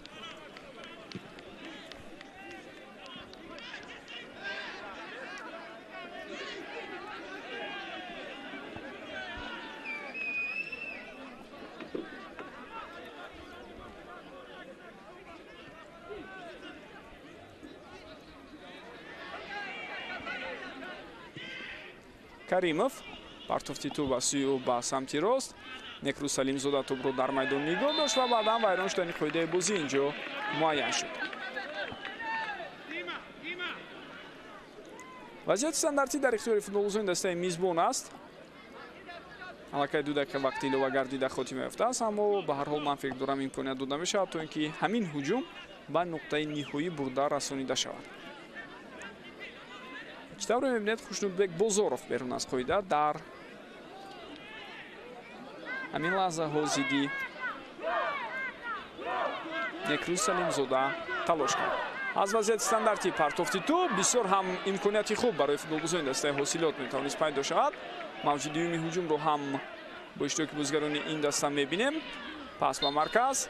[SPEAKER 1] Каримов партофти тӯб аз сӯи ӯ ба самти рост. Некрӯз Салимзода тӯбро дар майдон нигоҳ дошт ва баъдан вайрон шудани қоидаи бозӣ инҷо муайян шуд. Вазъияти стандартӣ дар ихтиёри футболбозони дастаи мизбон аст. Аллакай 2 дақиқа вақти илова гардида хотима ёфтааст, аммо ба ҳар ҳол ман фикр дорам имконият дода мешавад, то ин ки ҳамин ҳуҷум ба нуқтаи ниҳоӣ бурда расонида шавад. Чӣ тавре мебинед, Хушнудбек Бозоров берун аз қоида дар ҳамин лаҳзаҳо зидди Некрӯз Салимзода талош кард. Аз вазъияти стандартӣ партофти тӯб бисёр ҳам имконияти хуб барои футболбозони дастаи Ҳосилот метавонист пайдо шавад. Мавҷи дуюми ҳуҷумро ҳам бо иштироки бозигарони ин даста мебинем. Пас ба марказ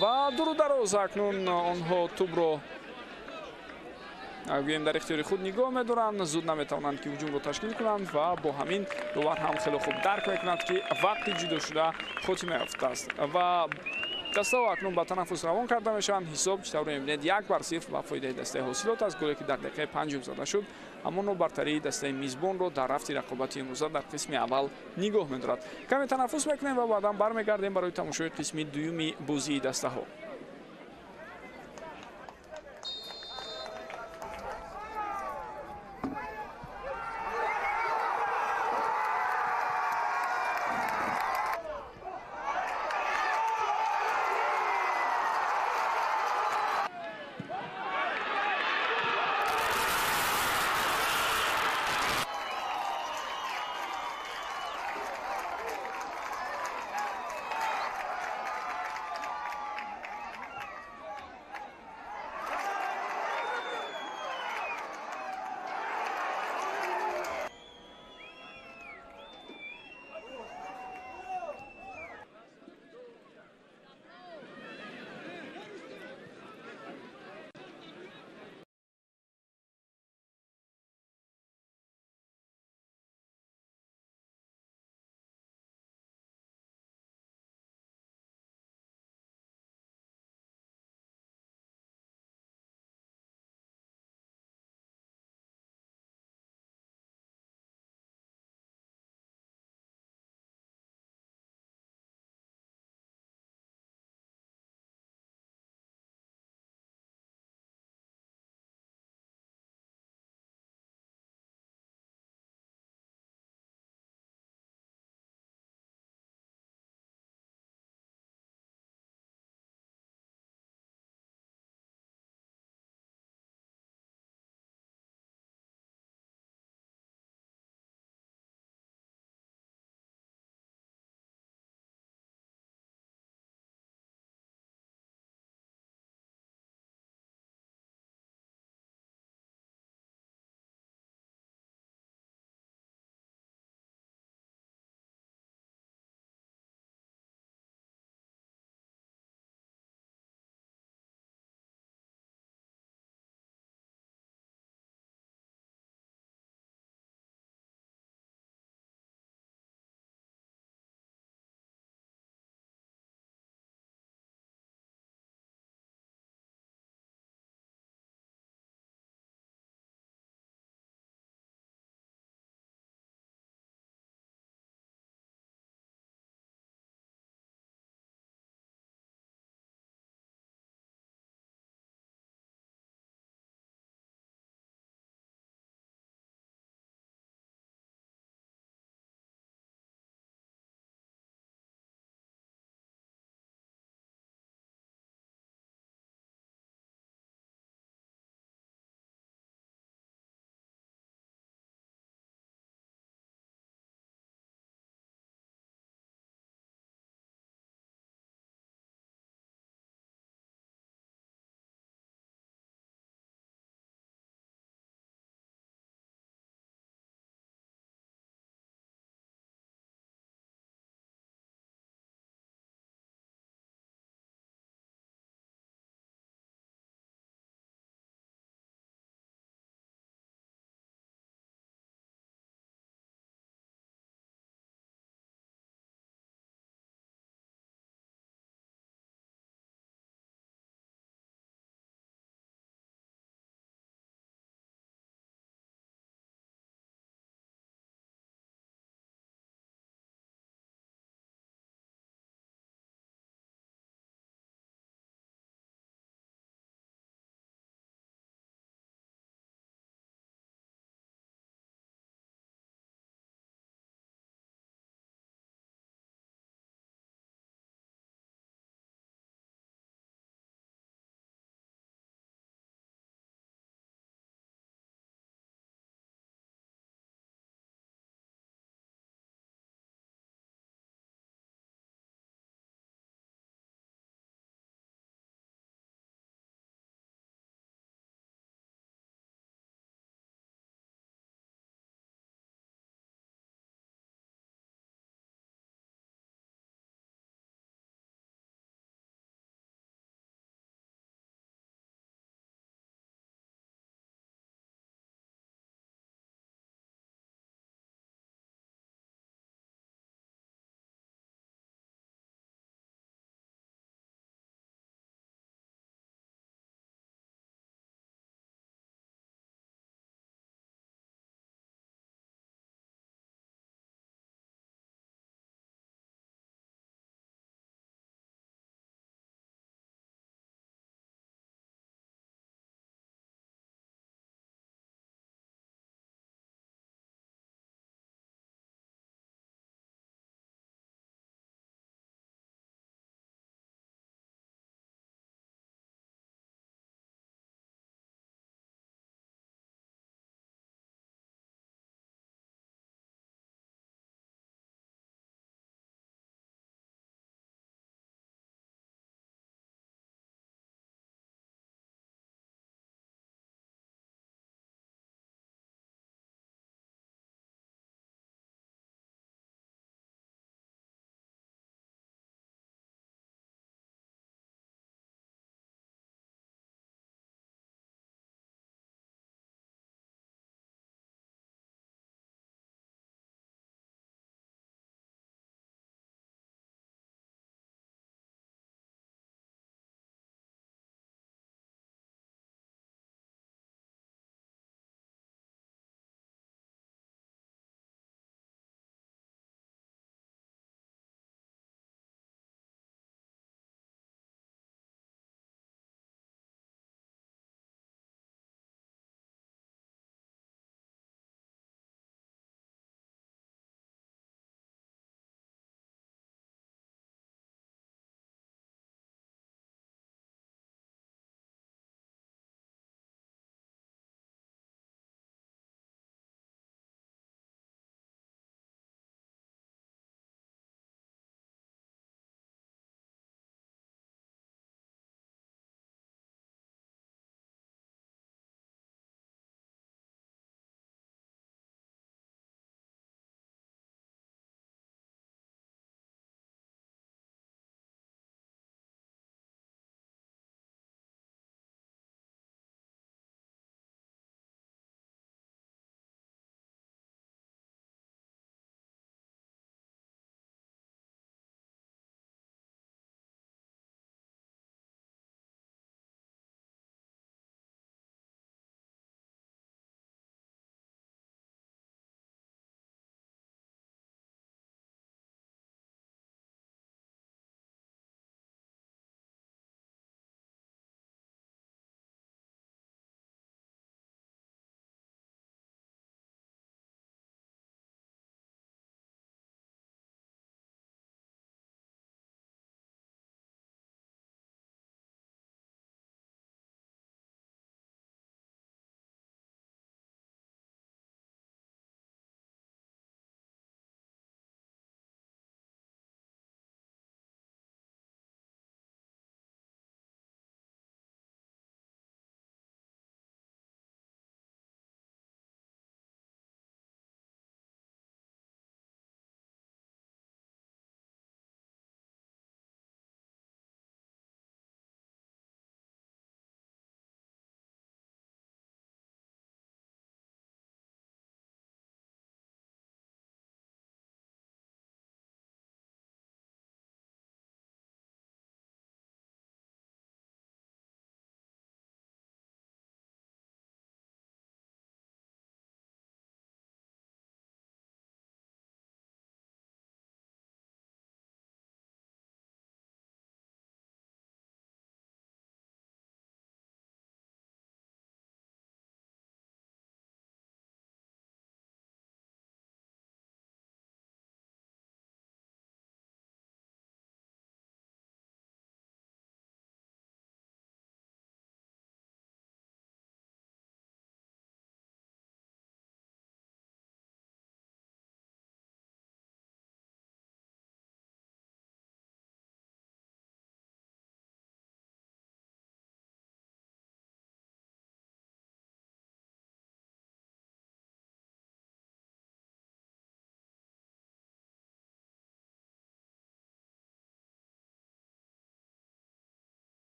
[SPEAKER 1] ва дуру дароз акнун онҳо тӯбро гӯем дар ихтиёри худ нигоҳ медоранд, зуд наметавонанд, ки ҳуҷумро ташкил кунанд ва бо ҳамин довар ҳам хеле хуб дарк мекунад, ки вақти ҷудошуда хотима ёфтааст ва дастаҳо акнун ба танаффус равон карда мешаванд. Ҳисоб чӣ тавре мебинед 1-0 ба фоидаи дастаи Ҳосилот аст. Голе ки дар дақиқаи панҷум зада шуд, ҳамонро бартарии дастаи мизбонро дар рафти рақобати имрӯза дар қисми аввал нигоҳ медорад. Каме танаффус мекунем ва баъдан бармегардем барои тамошои қисми дуюми бозии дастаҳо.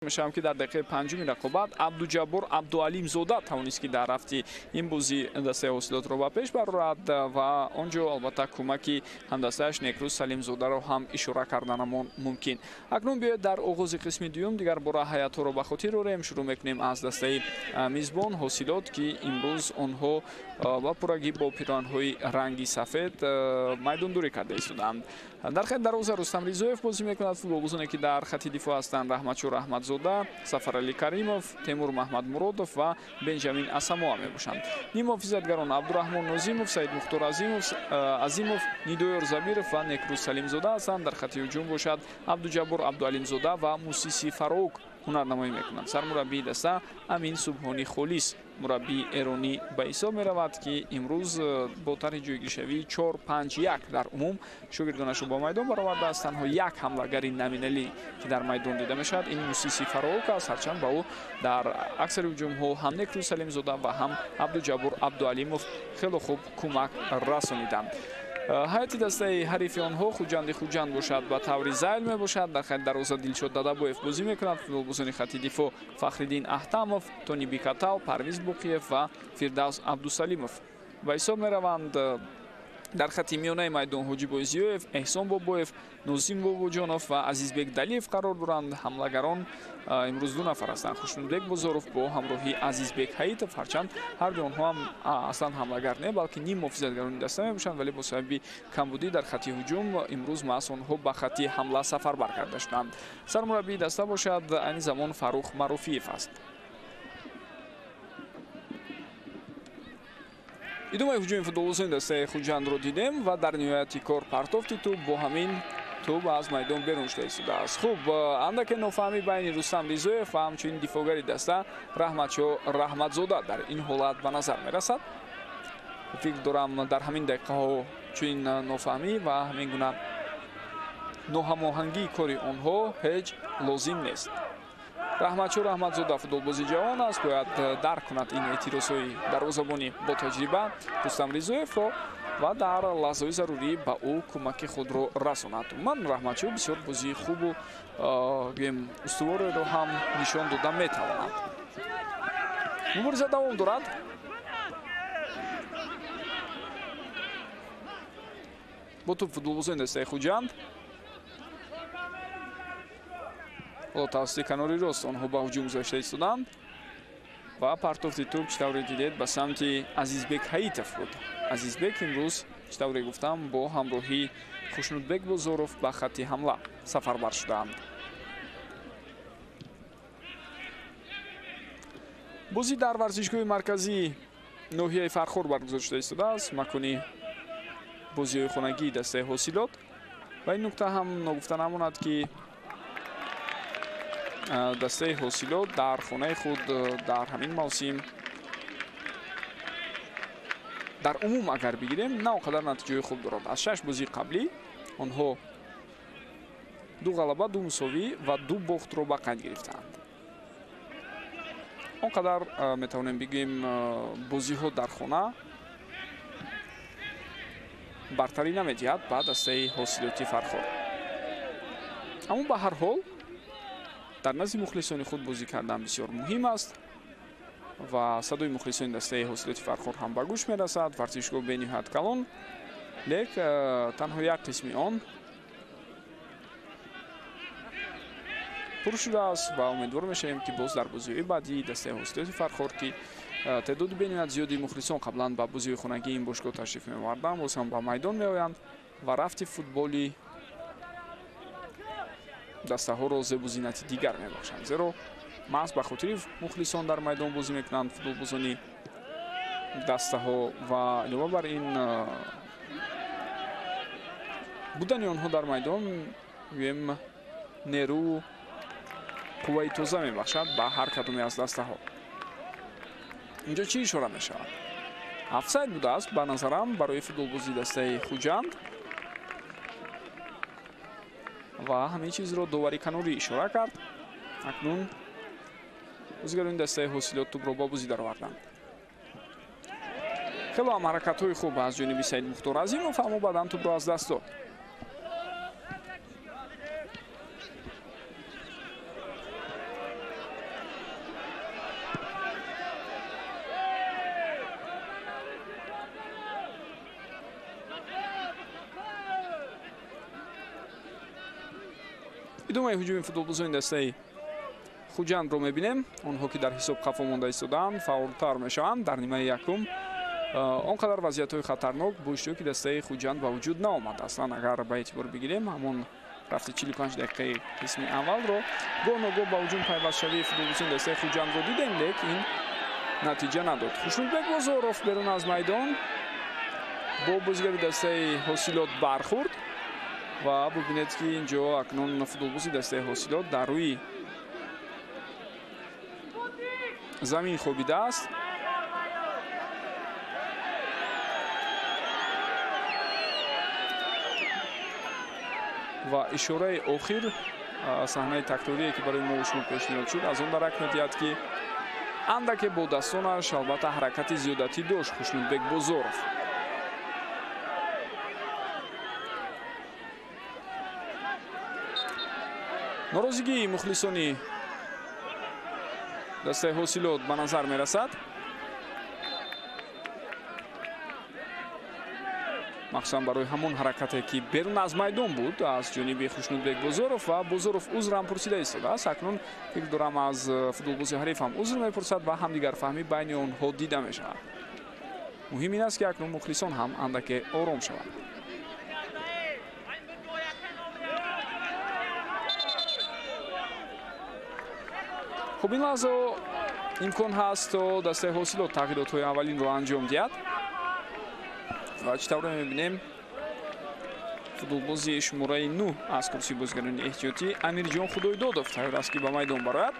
[SPEAKER 1] Мешавам, ки дар дақиқаи панҷуми рақобат Абдуҷаббор Абдуалимзода тавонист, ки дар рафти ин бозӣ дастаи Ҳосилотро ба пеш барорад ва он ҷо албатта кӯмаки ҳамдастааш Некрӯз Салимзодаро ҳам ишора карданамон мумкин. Акнун биёед дар оғози қисми дуюм дигар бора ҳайатҳоро ба хотир орем. Шурӯъ мекунем аз дастаи мизбон Ҳосилот, ки имрӯз онҳо ба пуррагӣ бо пироҳанҳои ранги сафед майдондурӣ карда истодаанд. Дар хати дарвоза Рустам Ризоев бозӣ мекунад. Футболбозоне, ки дар хати дифоъ ҳастанд, Раҳматшо Раҳматзода, Сафаралӣ Каримов, Темур Маҳмадмуродов ва Бенҷамин Асамоа мебошанд. Нимҳофизатгарон Абдураҳмон Нозимов, Саидмухтор Азимов, Нидоёр Забиров ва Некрӯз Салимзода ҳастанд. Дар хати ҳуҷум бошад Абдуҷаббор Абдуалимзода ва Мусиси Фароук ҳунарнамоӣ мекунанд. Сармураббии даста Амин Субҳонӣ Холис, мураббии эронӣ ба ҳисоб меравад, ки имрӯз бо тарҳи ҷойгиршавии 4-5-1 дар умум шогирдонашро ба майдон баровардааст. Танҳо як ҳамлагари номиналӣ, ки дар майдон дида мешавад, ин Мусиси Фароук аст. Ҳарчанд ба ӯ дар аксари ҳуҷумҳо ҳам Некрӯз Салимзода ва ҳам Абдуҷаббор Абдуалимов хело хуб кӯмак расониданд. Ҳайати дастаи ҳарифи онҳо Хуҷанди Хуҷанд бошад, ба таври зайл мебошад. Дар хати дарвоза Дилшод Дадабоев бозӣ мекунад. Футболбозони хати дифоъ Фахриддин Аҳтамов, Тони Бикатал, Парвиз Буқиев ва Фирдавс Абдусалимов ба ҳисоб мераванд. Дар хати миёнаи майдон Ҳоҷибой Зиёев, Эҳсон Бобоев, Нозим Бобоҷонов ва Азизбек Далиев қарор доранд. Ҳамлагарон имрӯз ду нафар ҳастанд, Хушнудбек Бозоров бо ҳамроҳии Азизбек Ҳаитов. Ҳарчанд ҳарду онҳо ҳам аслан ҳамлагар не, балки ним муҳофизатгарони даста мебошанд, вале бо сабаби камбудӣ дар хати ҳуҷум имрӯз маҳз онҳо ба хати ҳамла сафарбар карда шуданд. Сармураббии даста бошад айни замон Фаррух Маъруфиев аст. Идомаи ҳуҷуми футболбозони дастаи Хуҷандро дидем ва дар ниҳояти кор партофти тӯб бо ҳамин тӯб аз майдон берун шуда истодааст. Хуб, андаке нофаҳмӣ байни Рустам Ризоев ва ҳамчунин дифоъгари даста Раҳматшо Раҳматзода дар ин ҳолат ба назар мерасад. Фикр дорам, дар ҳамин дақиқаҳо чунин нофаҳмӣ ва ҳамин гуна ноҳамоҳангии кори онҳо ҳеҷ лозим нест. Раҳматшо Раҳматзода футболбози ҷавон аст, бояд дарк кунад ин эътирозҳои дарвозабони бо таҷриба Рустам Ризоевро ва дар лаҳзаҳои зарурӣ ба ӯ кӯмаки худро расонад. Умуман Раҳматшо бисёр бозии хубу гӯем устувореро ҳам нишон дода метавонад. Мубориза давом дорад. Бо тӯб футболбозони дастаи Хуҷанд. Ҳоло тавассути канори рост онҳо ба ҳуҷум гузашта истоданд ва партофти тӯб, чӣ тавре дидед, ба самти Азизбек Ҳаитов буд. Азизбек имрӯз, чӣ тавре гуфтам, бо ҳамроҳии Хушнудбек Бозоров ба хатти ҳамла сафарбар шудаанд. Бозӣ дар варзишгоҳи марказии ноҳияи Фархор баргузор шуда истодааст, макони бозиҳои хонагии дастаи Ҳосилот. Ва ин нукта ҳам ногуфта намонад, ки дастаи Ҳосилот дар хонаи худ дар ҳамин мавсим дар умум агар бигирем, на он қадар натиҷаҳои хуб дорад. Аз 6 бозии қаблӣ онҳо 2 ғалаба, 2 мусовӣ ва 2 бохтро ба қайд гирифтаанд. Он қадар метавонем бигӯем, бозиҳо дар хона бартарӣ намедиҳад ба дастаи Ҳосилоти Фархор. Аммо ба ҳар ҳол дар назди мухлисони худ бозӣ кардан бисёр муҳим аст ва садои мухлисони дастаи Ҳосилоти Фархор ҳам ба гӯш мерасад. Варзишгоҳ бениҳоят калон, лек танҳо як қисми он пур шудааст ва умедвор мешавем, ки боз дар бозиҳои баъдии дастаи Ҳосилоти Фархор, ки теъдоди бениҳоят зиёди мухлисон қаблан ба бозиҳои хонагии ин бошгоҳ ташриф меоварданд, боз ҳам ба майдон меоянд ва рафти футболи дастаҳоро зебу зинати дигар мебахшанд. Зеро маҳз ба хотири мухлисон дар майдон бозӣ мекунанд футболбозони дастаҳо ва илова бар ин будани онҳо дар майдон гӯем нерӯ қувваи тоза мебахшад ба ҳар кадоме аз дастаҳо. Инҷо чӣ ишора мешавад? Офсайд будааст ба назарам барои футболбозии дастаи Хуҷанд ва ҳамин чизро довари канорӣ ишора кард. Акнун бозигарони дастаи Ҳосилот тӯбро ба бозӣ дароварданд. Хело ҳам ҳаракатҳои хуб аз ҷониби Саидмухтор Азимов, аммо баъдан тӯбро аз даст дод. Идомаи ҳуҷуми футболбозони дастаи Хуҷандро мебинем. Онҳо ки дар ҳисоб қафо монда истодаанд, фаъолтар мешаванд. Дар нимаи якум он қадар вазъиятҳои хатарнок бо иштироки дастаи Хуҷанд ба вуҷуд наомад. Аслан агар ба эътибор бигирем, ҳамон рафти 45 дақиқаи қисми аввалро гоҳ ногоҳ ба ҳуҷум пайвастшавии футболбозони дастаи Хуҷандро дидем, лек ин натиҷа надод. Хушнудбек Бозоров берун аз майдон бо бозигари дастаи Ҳосилот бархӯрд ва бубинед, ки инҷо акнун футболбози дастаи Ҳосилот дар рӯи замин хобидааст. Ва ишораи охир, саҳнаи такрорие, ки барои мо шумо пешниҳод шуд, аз он дарак медиҳад, ки андаке бо дастонаш албатта ҳаракати зиёдатӣ дошт Хушнудбек Бозоров. Норозигии мухлисони дастаи Ҳосилот ба назар мерасад. Махсусан барои ҳамон ҳаракате, ки берун аз майдон буд аз ҷониби Хушнудбек Бозоров, ва Бозоров узр ҳам пурсида истодааст. Акнун фикр дорам, аз футболбози ҳариф ҳам узр мепурсад ва ҳамдигарфаҳмӣ байни онҳо дида мешавад. Муҳим ин аст, ки акнун мухлисон ҳам андаке ором шаванд. Хуб, ин лаҳза имкон ҳаст, то дастаи Ҳосилот тағйиротҳои аввалинро анҷом диҳад. Ва чӣ тавре мебинем, футболбози шумораи 9 аз курсии бозигарони эҳтиётӣ Амирҷон Худойдодов тайёр аст, ки ба майдон барояд.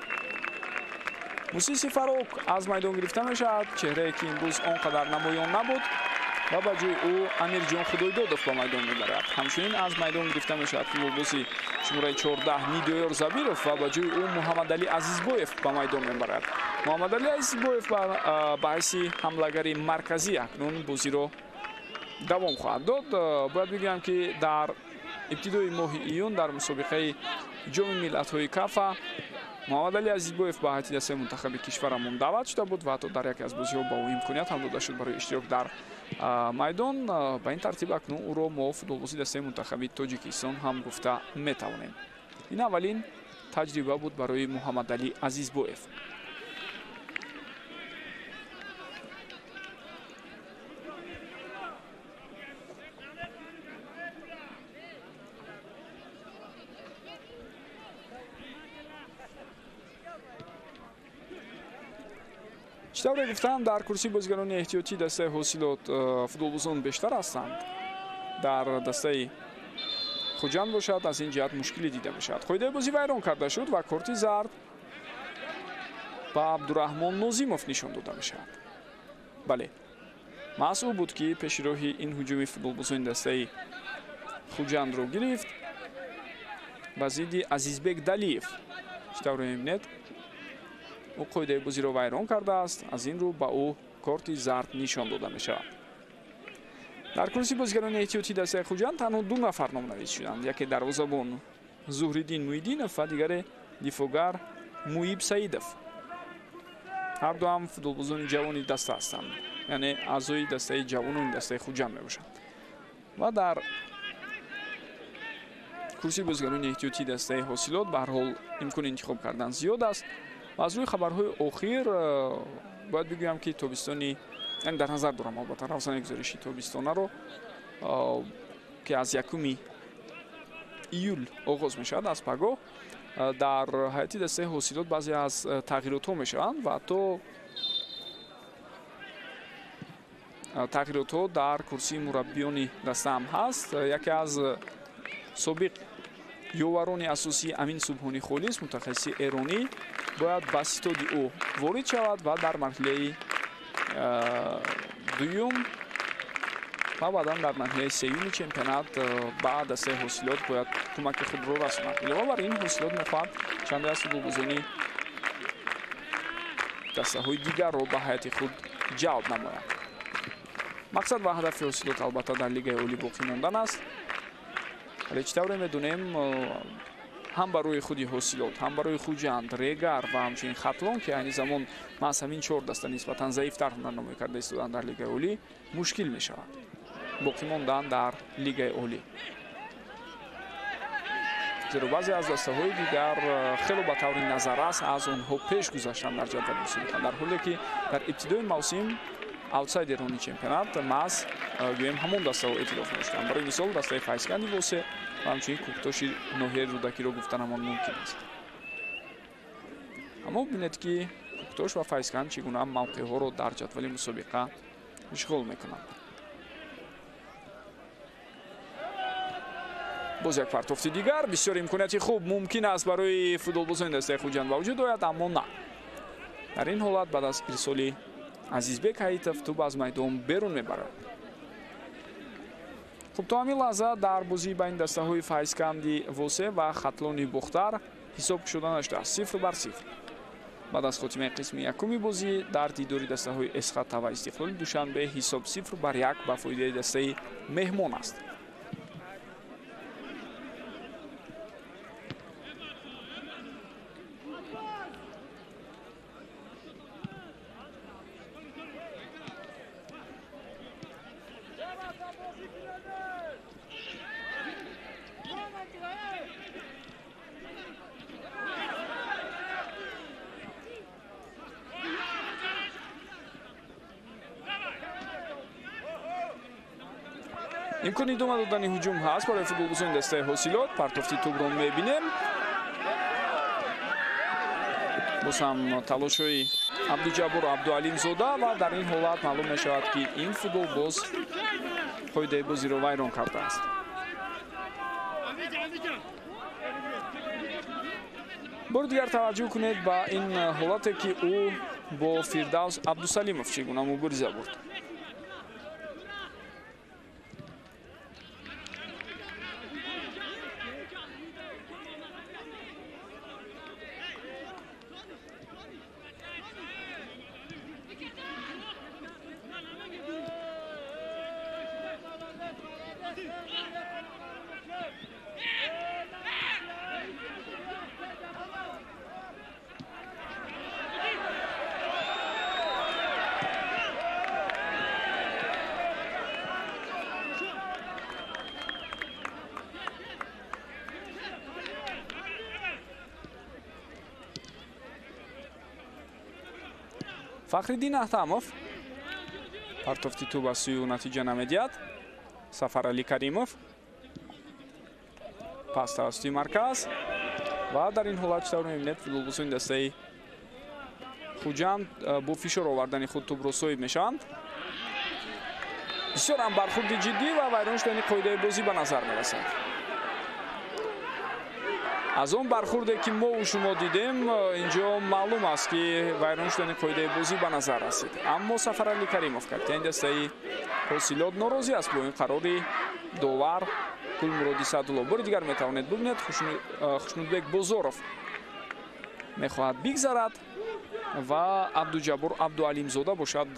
[SPEAKER 1] Мусиси Фарук аз майдон гирифта мешавад, чеҳрае, ки имрӯз он қадар намоён набуд, ва ба ҷои ӯ Амирҷон Худойдодов ба майдон мебарад. Ҳамчунин аз майдон гирифта мешавад футболбози шумораи 14 Нидоёр Забиров ва ба ҷои ӯ Муҳаммадалӣ Азизбоев ба майдон мебарад. Муҳаммадалӣ Азизбоев ба ҳайси ҳамлагари марказӣ акнун бозиро давом хоҳад дод. Бояд бигӯям, ки дар ибтидои моҳи июн дар мусобиқаи ҷоми миллатҳои Кафа Муҳаммадалӣ Азизбоев ба ҳайати дастаи мунтахаби кишварамон даъват шуда буд ва ҳатто дар яке аз бозиҳо ба ӯ имконият ҳам дода шуд барои иштирок дар майдон. Ба ин тартиб акнун ӯро мо футболбози дастаи мунтахаби Тоҷикистон ҳам гуфта метавонем. Ин аввалин таҷриба буд барои Муҳаммадалӣ Азизбоев. Чӣ тавре гуфтам, дар курсии бозигарони эҳтиётии дастаи Ҳосилот футболбозон бештар ҳастанд. Дар дастаи Хуҷанд бошад, аз ин ҷиҳат мушкилӣ дида мешавад. Қоидаи бозӣ вайрон карда шуд ва корти зард ба Абдураҳмон Нозимов нишон дода мешавад. Бале, маҳз ӯ буд, ки пеши роҳи ин ҳуҷуми футболбозони дастаи Хуҷандро гирифт ба зидди Азизбек Далиев. Чӣ тавре мебинед, ӯ қоидаи бозиро вайрон кардааст, аз ин рӯ ба ӯ корти зард нишон дода мешавад. Дар курсии бозигарони эҳтиётии дастаи Хуҷанд танҳо 2 нафар номнавис шуданд. Яке дарвозабон Зуҳриддин Муҳиддинов ва дигаре дифоъгар Муиб Саидов. Ҳар ду ҳам футболбозони ҷавони даста ҳастанд, яъне аъзои дастаи ҷавонони дастаи Хуҷанд мебошанд. Ва дар курсии бозигарони эҳтиётии дастаи Ҳосилот ба ҳар ҳол имкони интихоб кардан зиёд аст. Ва аз рӯи хабарҳои охир бояд бигӯям, ки тобистони, яъне дар назар дорам албатта равзани гузориши тобистонаро, ки аз 1 июл оғоз мешавад, аз пагоҳ дар ҳайати дастаи Ҳосилот баъзе аз тағйиротҳо мешаванд ва ҳатто тағйиротҳо дар курсии мураббиёни даста ҳам ҳаст. Яке аз собиқ ёварони асосии Амин Субҳони Холис, мутахассиси эронӣ, бояд ба ситоди ӯ ворид шавад ва дар марҳилаи дуюм ва баъдан дар марҳилаи сеюми чемпионат ба дастаи Ҳосилот бояд кӯмаки худро расонад. Илова бар ин, Ҳосилот мехоҳад чанде аз футболбозони дастаҳои дигарро ба ҳайати худ ҷалб намояд. Мақсад ва ҳадафи Ҳосилот албатта дар Лигаи Олӣ боқӣ мондан аст. Вале чӣ тавре медонем, ҳам барои худи Ҳосилот, ҳам барои Хуҷанд, Регар ва ҳамчунин Хатлон, ки айни замон маҳз ҳамин 4 даста нисбатан заифтар ҳунарнамоӣ карда истоданд дар Лигаи Олӣ, мушкил мешавад боқӣ мондан дар Лигаи Олӣ. Зеро баъзе аз дастаҳои дигар хело ба таври назаррас аз онҳо пеш гузаштанд дар ҷадвали мусобиқа, дар ҳоле ки дар ибтидои мавсим аутсайдерони чемпионат маҳз гӯем ҳамон дастаҳо эътироф мешуданд. Барои мисол дастаи Файзканди Восе ва ҳамчунин Кӯктоши ноҳияи Рӯдакиро гуфтанамон мумкин аст. Аммо бинед, ки Кӯктош ва Файзканд чӣ гуна мавқеъҳоро дар ҷадвали мусобиқа ишғол мекунанд. Боз як партофти дигар, бисёр имконияти хуб мумкин аст барои футболбозони дастаи Хуҷанд ба вуҷуд ояд, аммо на. Дар ин ҳолат баъд аз ирсоли Азизбек Ҳаитов тӯб аз майдон берун мебарад. Хуб, то ҳамин лаҳза дар бозии байни дастаҳои Файзканди Восе ва Хатлони Бохтар ҳисоб шуда нашудааст, 0-0. Баъд аз хотимаи қисми якуми бозӣ дар дидори дастаҳои Эсхата ва Истиқлоли Душанбе ҳисоб 0-1 ба фоидаи дастаи меҳмон аст. Имкони идома додани ҳуҷум ҳаст барои футболбозони дастаи Ҳосилот. Партофти тӯбро мебинем. Боз ҳам талошҳои Абдуҷаббор Абдуалимзода ва дар ин ҳолат маълум мешавад, ки ин футболбоз қоидаи бозиро вайрон кардааст. Бори дигар таваҷҷӯҳ кунед ба ин ҳолате, ки ӯ бо Фирдавс Абдусалимов чӣ гуна мубориза бурд. Фахриддин Аҳтамов партофти тӯб аз сӯи ӯ натиҷа намедиҳад. Сафаралӣ Каримов пас тавассути марказ ва дар ин ҳолат чӣ тавр мебинед, футболбозони дастаи Хуҷанд бо фишор овардани худ тӯбро соҳиб мешаванд. Бисёр ҳам бархурди ҷиддӣ ва вайрон шудани қоидаи бозӣ ба назар мерасад. Аз он бархурде, ки мо шумо дидем, инҷо маълум аст, ки вайрон шудани қоидаи бозӣ ба назар расид. Аммо Сафаралӣ Каримов, капитани дастаи Ҳосилот, норозӣ аст бо ин қарори довар Гулмуроди Саъдулло. Бори дигар метавонед бибинед, Хушнудбек Бозоров мехоҳад бигзарад ва Абдуҷаббор Абдуалимзода бошад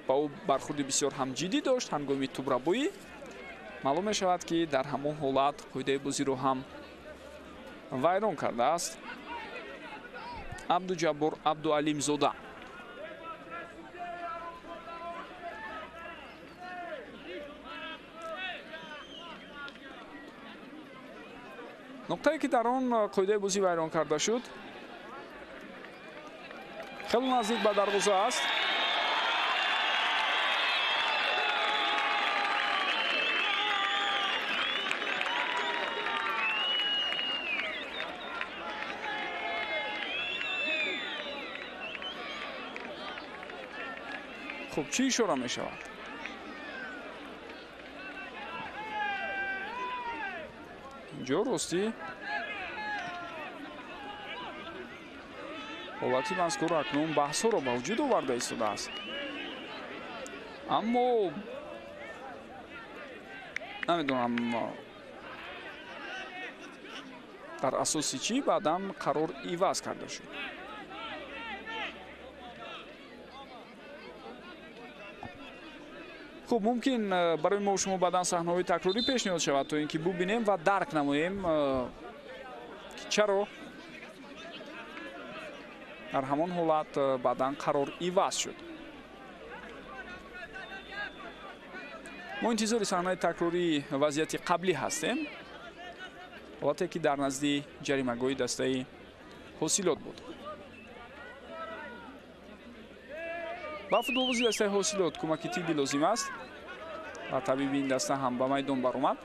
[SPEAKER 1] ба ӯ бархурди бисёр ҳам ҷиддӣ дошт ҳангоми тӯбрабоӣ. Маълум мешавад, ки дар ҳамон ҳолат қоидаи бозиро ҳам вайрон кардааст Абдуҷаббор Абдуалимзода. Нуқтае, ки дар он қоидаи бозӣ вайрон карда шуд, хеле наздик ба дарвоза аст. Хуб, чӣ ишора мешавад? Инҷо ростӣ ҳолати мазкур акнун баҳсҳоро ба вуҷуд оварда истодааст. Аммо намедонам дар асоси чӣ баъдан қарор иваз карда шуд. Хуб, мумкин барои мо шумо баъдан саҳнаҳои такрорӣ пешниҳод шавад, то ин ки бубинем ва дарк намоем, ки чаро дар ҳамон ҳолат баъдан қарор иваз шуд. Мо интизори саҳнаи такрории вазъияти қаблӣ ҳастем. Ҳолате ки дар назди ҷаримагоҳи дастаи Ҳосилот буд. Ба футболбози дастаи Ҳосилот кӯмаки тиббӣ лозим аст ва табиби ин даста ҳам ба майдон баромад.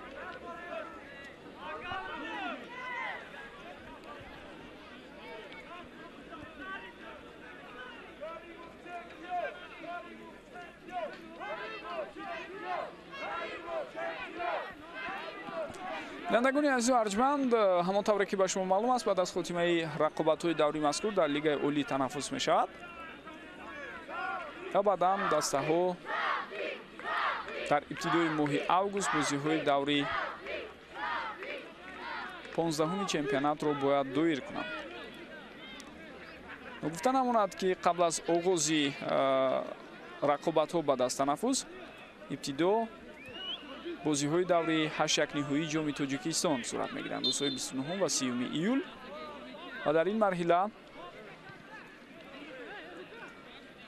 [SPEAKER 1] Бинандагони азизу арҷманд, ҳамон тавре ки ба шумо маълум аст, баъд аз хотимаи рақобатҳои даври мазкур дар Лигаи Олӣ танаффус мешавад ва баъдан дастаҳо дар ибтидои моҳи август бозиҳои даври 15-уми чемпионатро бояд доир кунанд. Гуфта намонад, ки қабл аз оғози рақобатҳо баъд аз танаффус ибтидо бозиҳои даври 8-якниҳоии ҷоми Тоҷикистон сурат мегиранд рӯзҳои 29 ва 30 июл ва дар ин марҳила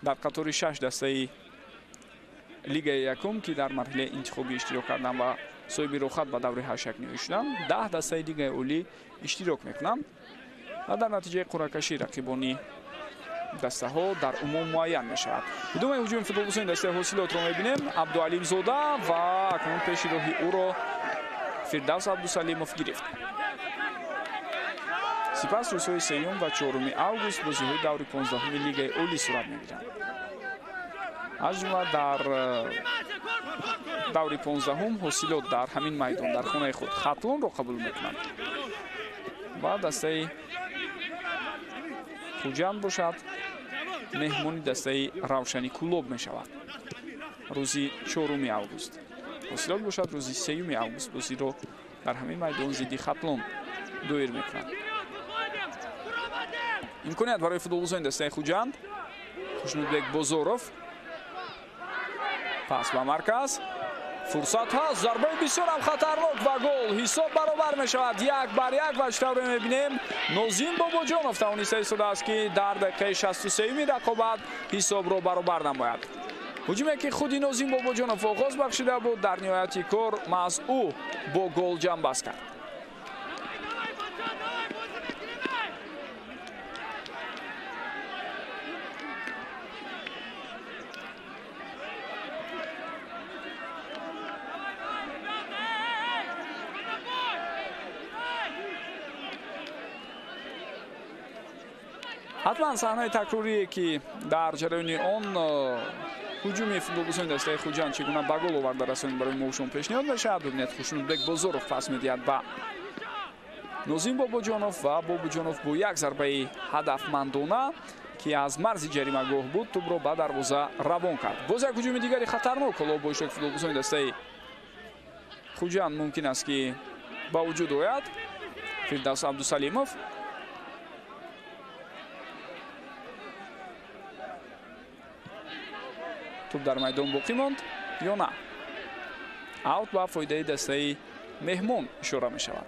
[SPEAKER 1] дар қатори 6 дастаи Лигаи якум, ки дар марҳилаи интихобӣ иштирок карданд ва соҳиби рохат ба даври 8-якниҳоӣ шуданд, 10 дастаи Лигаи Олӣ иштирок мекунанд ва дар натиҷаи қуръакашӣ рақибони дастаҳо дар умум муайян мешавад. Идомаи ҳуҷуми футболбозони дастаи Ҳосилотро мебинем. Абдуалимзода ва акнун пеши роҳи ӯро Фирдавс Абдусалимов гирифт. Сипас рӯзҳои 3 ва 4 август бозиҳои даври 15-уми Лигаи Олӣ сурат мегиранд. Аз ҷумла дар даври 15-ум Ҳосилот дар ҳамин майдон дар хонаи худ Хатлонро қабул мекунанд ва дастаи Хуҷанд бошад меҳмони дастаи Равшани Кӯлоб мешавад рӯзи 4 август. Ҳосилот бошад рӯзи 3 август бозиро дар ҳамин майдон зидди Хатлон доир мекунад. Имконият барои футболбозони дастаи Хуҷанд. Хушнудбек Бозоров пас ба марказ. Фурсат ҳаст, зарбаи бисёрам хатарнок ва гол. Ҳисоб баробар мешавад 1-1 ва чӣ тавре мебинем, Нозим Бобоҷонов тавониста истодааст, ки дар дақиқаи 63-юми рақобат ҳисобро баробар намояд. Ҳуҷуме ки худи Нозим Бобоҷонов оғоз бахшида буд, дар ниҳояти кор маҳз ӯ бо гол ҷамъбаст кард. Ҳатман саҳнаи такрорие, ки дар ҷараёни он ҳуҷуми футболбозони дастаи Хуҷанд чӣ гуна ба гол оварда расонид барои мо шумо пешниҳод мешавад. Бибинед, Хушнудбек Бозоров пас медиҳад ба Нозим Бобоҷонов ва Бобоҷонов бо як зарбаи ҳадафмандона, ки аз марзи ҷаримагоҳ буд, тӯбро ба дарвоза равон кард. Боз як ҳуҷуми дигари хатарнок ҳоло бо иштироки футболбозони дастаи Хуҷанд мумкин аст, ки ба вуҷуд ояд. Фирдавс Абдусалимов тӯб дар майдон боқӣ монд ё на? Аут ба фоидаи дастаи меҳмон ишора мешавад.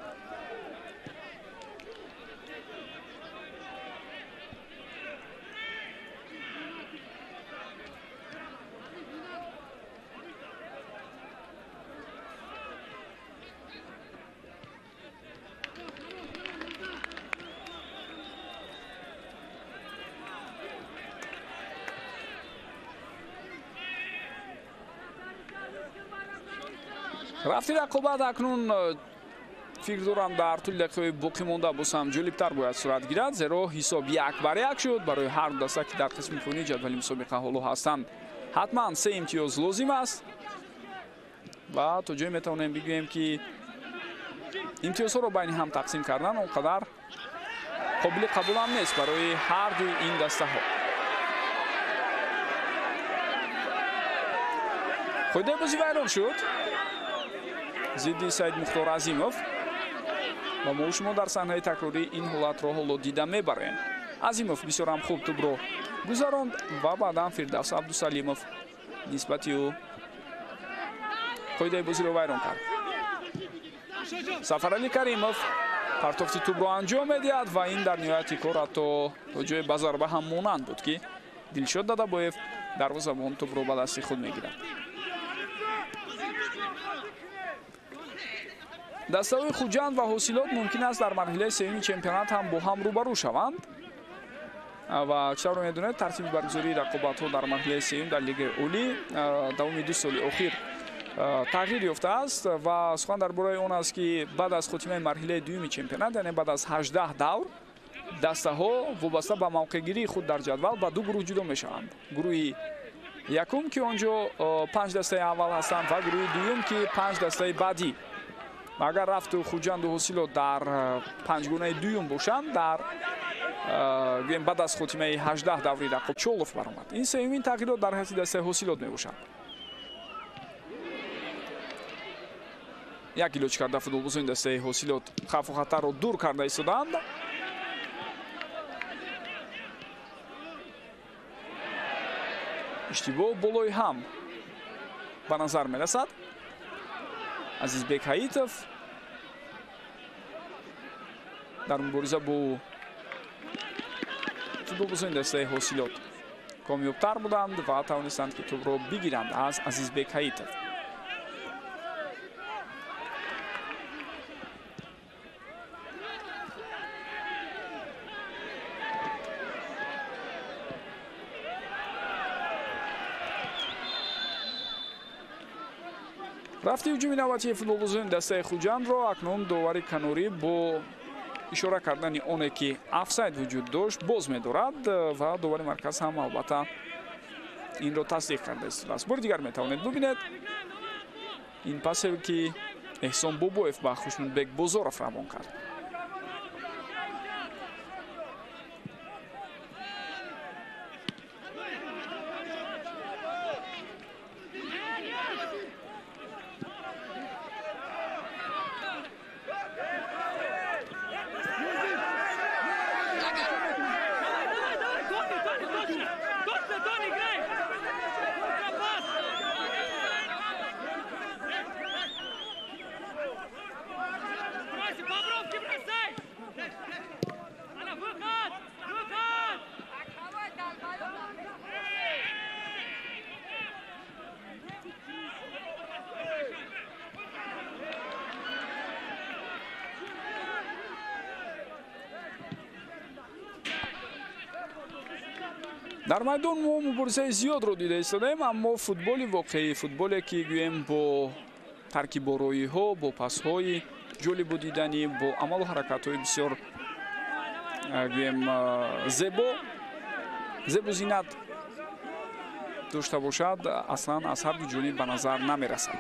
[SPEAKER 1] Рафти рақобат акнун фикр дорам дар тӯли дақиқаҳои боқӣ монда боз ҳам ҷолибтар бояд сурат гирад, зеро ҳисоб 1-1 шуд барои ҳар даста, ки дар қисми поёнии ҷадвали мусобиқа ҳоло ҳастанд. Ҳатман 3 имтиёз лозим аст ва то ҷое метавонем бигӯем, ки имтиёзҳоро байни ҳам тақсим кардан он қадар қобили қабулам нест барои ҳар дуи ин дастаҳо. Қоидаи бозӣ вайрон шуд зидди Саид Мухтор Азимов ва мо шумо дар саҳнаи такрории ин ҳолатро ҳоло дида мебарем. Азимов бисёрам хуб тӯбро гузаронд ва баъдан Фирдавс Абдусалимов нисбати ӯ қоидаи бозиро вайрон кард. Сафаралӣ Каримов партофти тӯбро анҷом медиҳад ва ин дар ниҳояти кор ҳатто то ҷои ба зарба ҳам монанд буд, ки Дилшод Дадабоев дарвозабон тӯбро ба дасти худ мегирад. Дастаҳои Хуҷанд ва Ҳосилот мумкин аст дар марҳилаи сеюми чемпионат ҳам бо ҳам рӯбарӯ шаванд. Ва чӣ тавр медонед, тартиби баргузории рақобатҳо дар марҳилаи сеюм дар Лигаи Олӣ давоми 2 соли охир тағйир ёфтааст ва сухан дар бораи он аст, ки баъд аз хотимаи марҳилаи дуюми чемпионат, яъне баъд аз 18 давр, дастаҳо вобаста ба мавқеъгирии худ дар ҷадвал ба 2 гурӯҳ ҷудо мешаванд. Гурӯҳи якум, ки он ҷо 5 дастаи аввал ҳастанд, ва гурӯҳи дуюм, ки 5 дастаи баъдӣ. Агар Рафту Хуҷанду Ҳосилот дар панҷгунаи дуюм бошанд, дар гӯем баъд аз хотимаи 18 даври рақоб Чолов баромад. Ин сеюмин тағйирот дар ҳайати дастаи Ҳосилот мебошад. Як илоҷ карда футболбозони дастаи Ҳосилот хавфу хатарро дур карда истодаанд. Иштибоҳ болои ҳам ба назар мерасад. Азизбек Ҳаитов дар мубориза бо футболбозони дастаи Ҳосилот комёбтар буданд ва тавонистанд, ки тӯбро бигиранд аз Азизбек Ҳаитов. Рафти ҳуҷуми навбатии футболбозони дастаи Хуҷандро акнун довари канорӣ бо ишора кардани оне, ки офсайд вуҷуд дошт, боз медорад ва довари марказ ҳам албатта инро тасдиқ карда истодааст. Бори дигар метавонед бубинед ин пасе, ки Эҳсон Бобоев ба Хушнудбек Бозоров равон кард. Дар майдон мо муборизаи зиёдро дида истодаем, аммо футболи воқеӣ, футболе, ки гӯем бо таркибороиҳо, бо пасҳои ҷолибу диданӣ, бо амалу ҳаракатҳои бисёр гӯем зебо, зебу зинат дошта бошад, аслан аз ҳар ду ҷониб ба назар намерасад.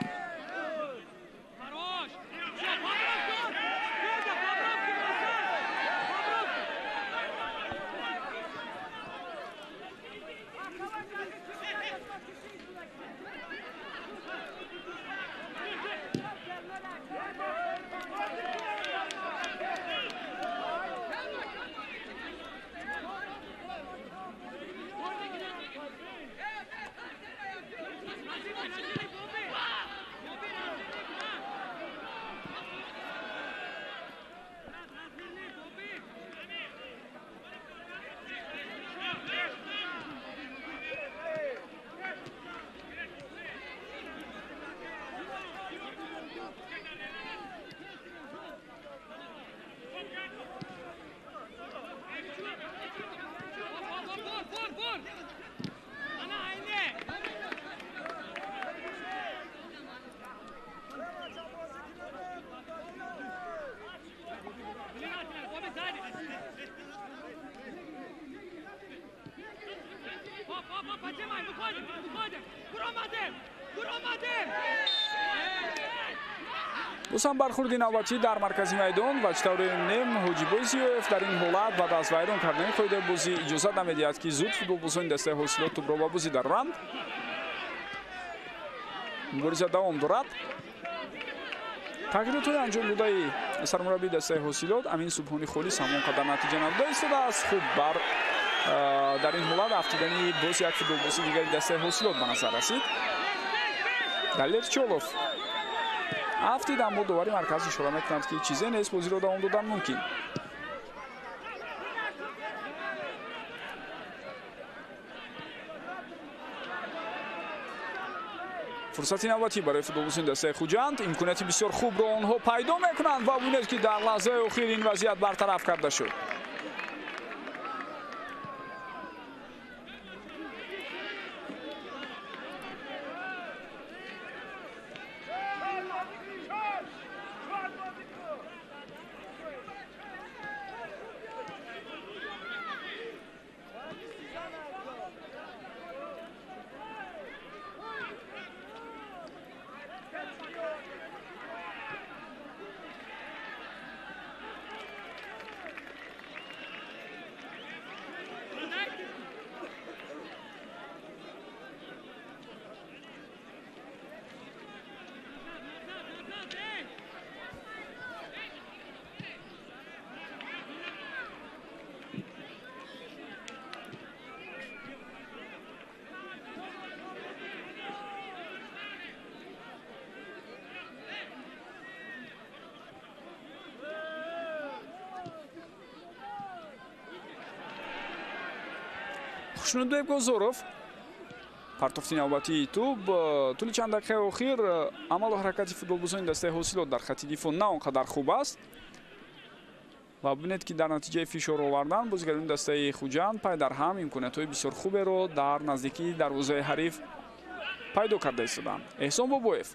[SPEAKER 1] Боз ҳам бархурди навбатӣ дар маркази майдон ва чӣ тавре мебинем, Ҳоҷибой Зиёев дар ин ҳолат баъд аз вайрон кардани қоидаи бозӣ иҷозат намедиҳад, ки зуд футболбозони дастаи Ҳосилот тӯбро ба бозӣ дароранд. Мубориза давом дорад. Тағйиротҳои анҷом додаи сармураббии дастаи Ҳосилот Амин Субҳони Холис ҳамон қадар натиҷа надода истодааст. Хуб, бар дар ин ҳолат афтидани боз як футболбози дигари дастаи Ҳосилот ба назар расид. Далер Чолов афтид, аммо довари марказ ишора мекунад, ки чизе нест, бозиро давом додан мумкин. Фурсати навбатӣ барои футболбозони дастаи Хуҷанд. Имконияти бисёр хубро онҳо пайдо мекунанд ва бубинед, ки дар лаҳзаи охир ин вазъият бартараф карда шуд. Хушнудбек Бозоров партофти навбатии тӯб. Тӯли чанд дақиқаи охир амалу ҳаракати футболбозони дастаи Ҳосилот дар хати дифоъ на он қадар хуб аст ва бибинед, ки дар натиҷаи фишор овардан бозигарони дастаи Хуҷанд пай дар ҳам имкониятҳои бисёр хуберо дар наздикии дарвозаи ҳариф пайдо карда истоданд. Эҳсон Бобоев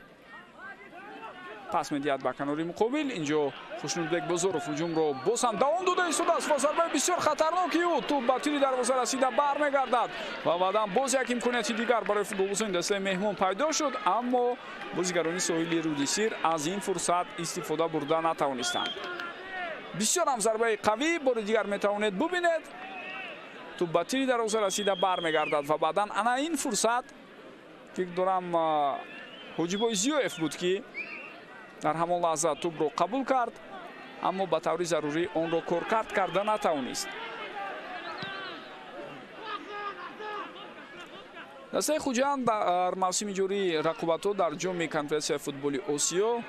[SPEAKER 1] пас медиҳад ба канори муқобил. Инҷо Хушнудбек Бозоров ҳуҷумро боз ҳам давом дода истодааст ва зарбаи бисёр хатарноки ӯ тӯб ба тири дарвоза расида бармегардад ва баъдан боз як имконияти дигар барои футболбозони дастаи меҳмон пайдо шуд, аммо бозигарони соҳили Руди Сир аз ин фурсат истифода бурда натавонистанд. Бисёр ҳам зарбаи қавӣ, бори дигар метавонед бубинед, тӯб ба тири дарвоза расида бармегардад ва баъдан ана ин фурсат, фикр дорам, Ҳоҷибой Зиёев буд, ки дар ҳамон лаҳза тӯбро қабул кард, аммо ба таври зарурӣ онро коркард карда натавонист. Дастаи Хуҷанд дар мавсими ҷории рақобатҳо дар ҷоми Конфедератсияи футболи Осиё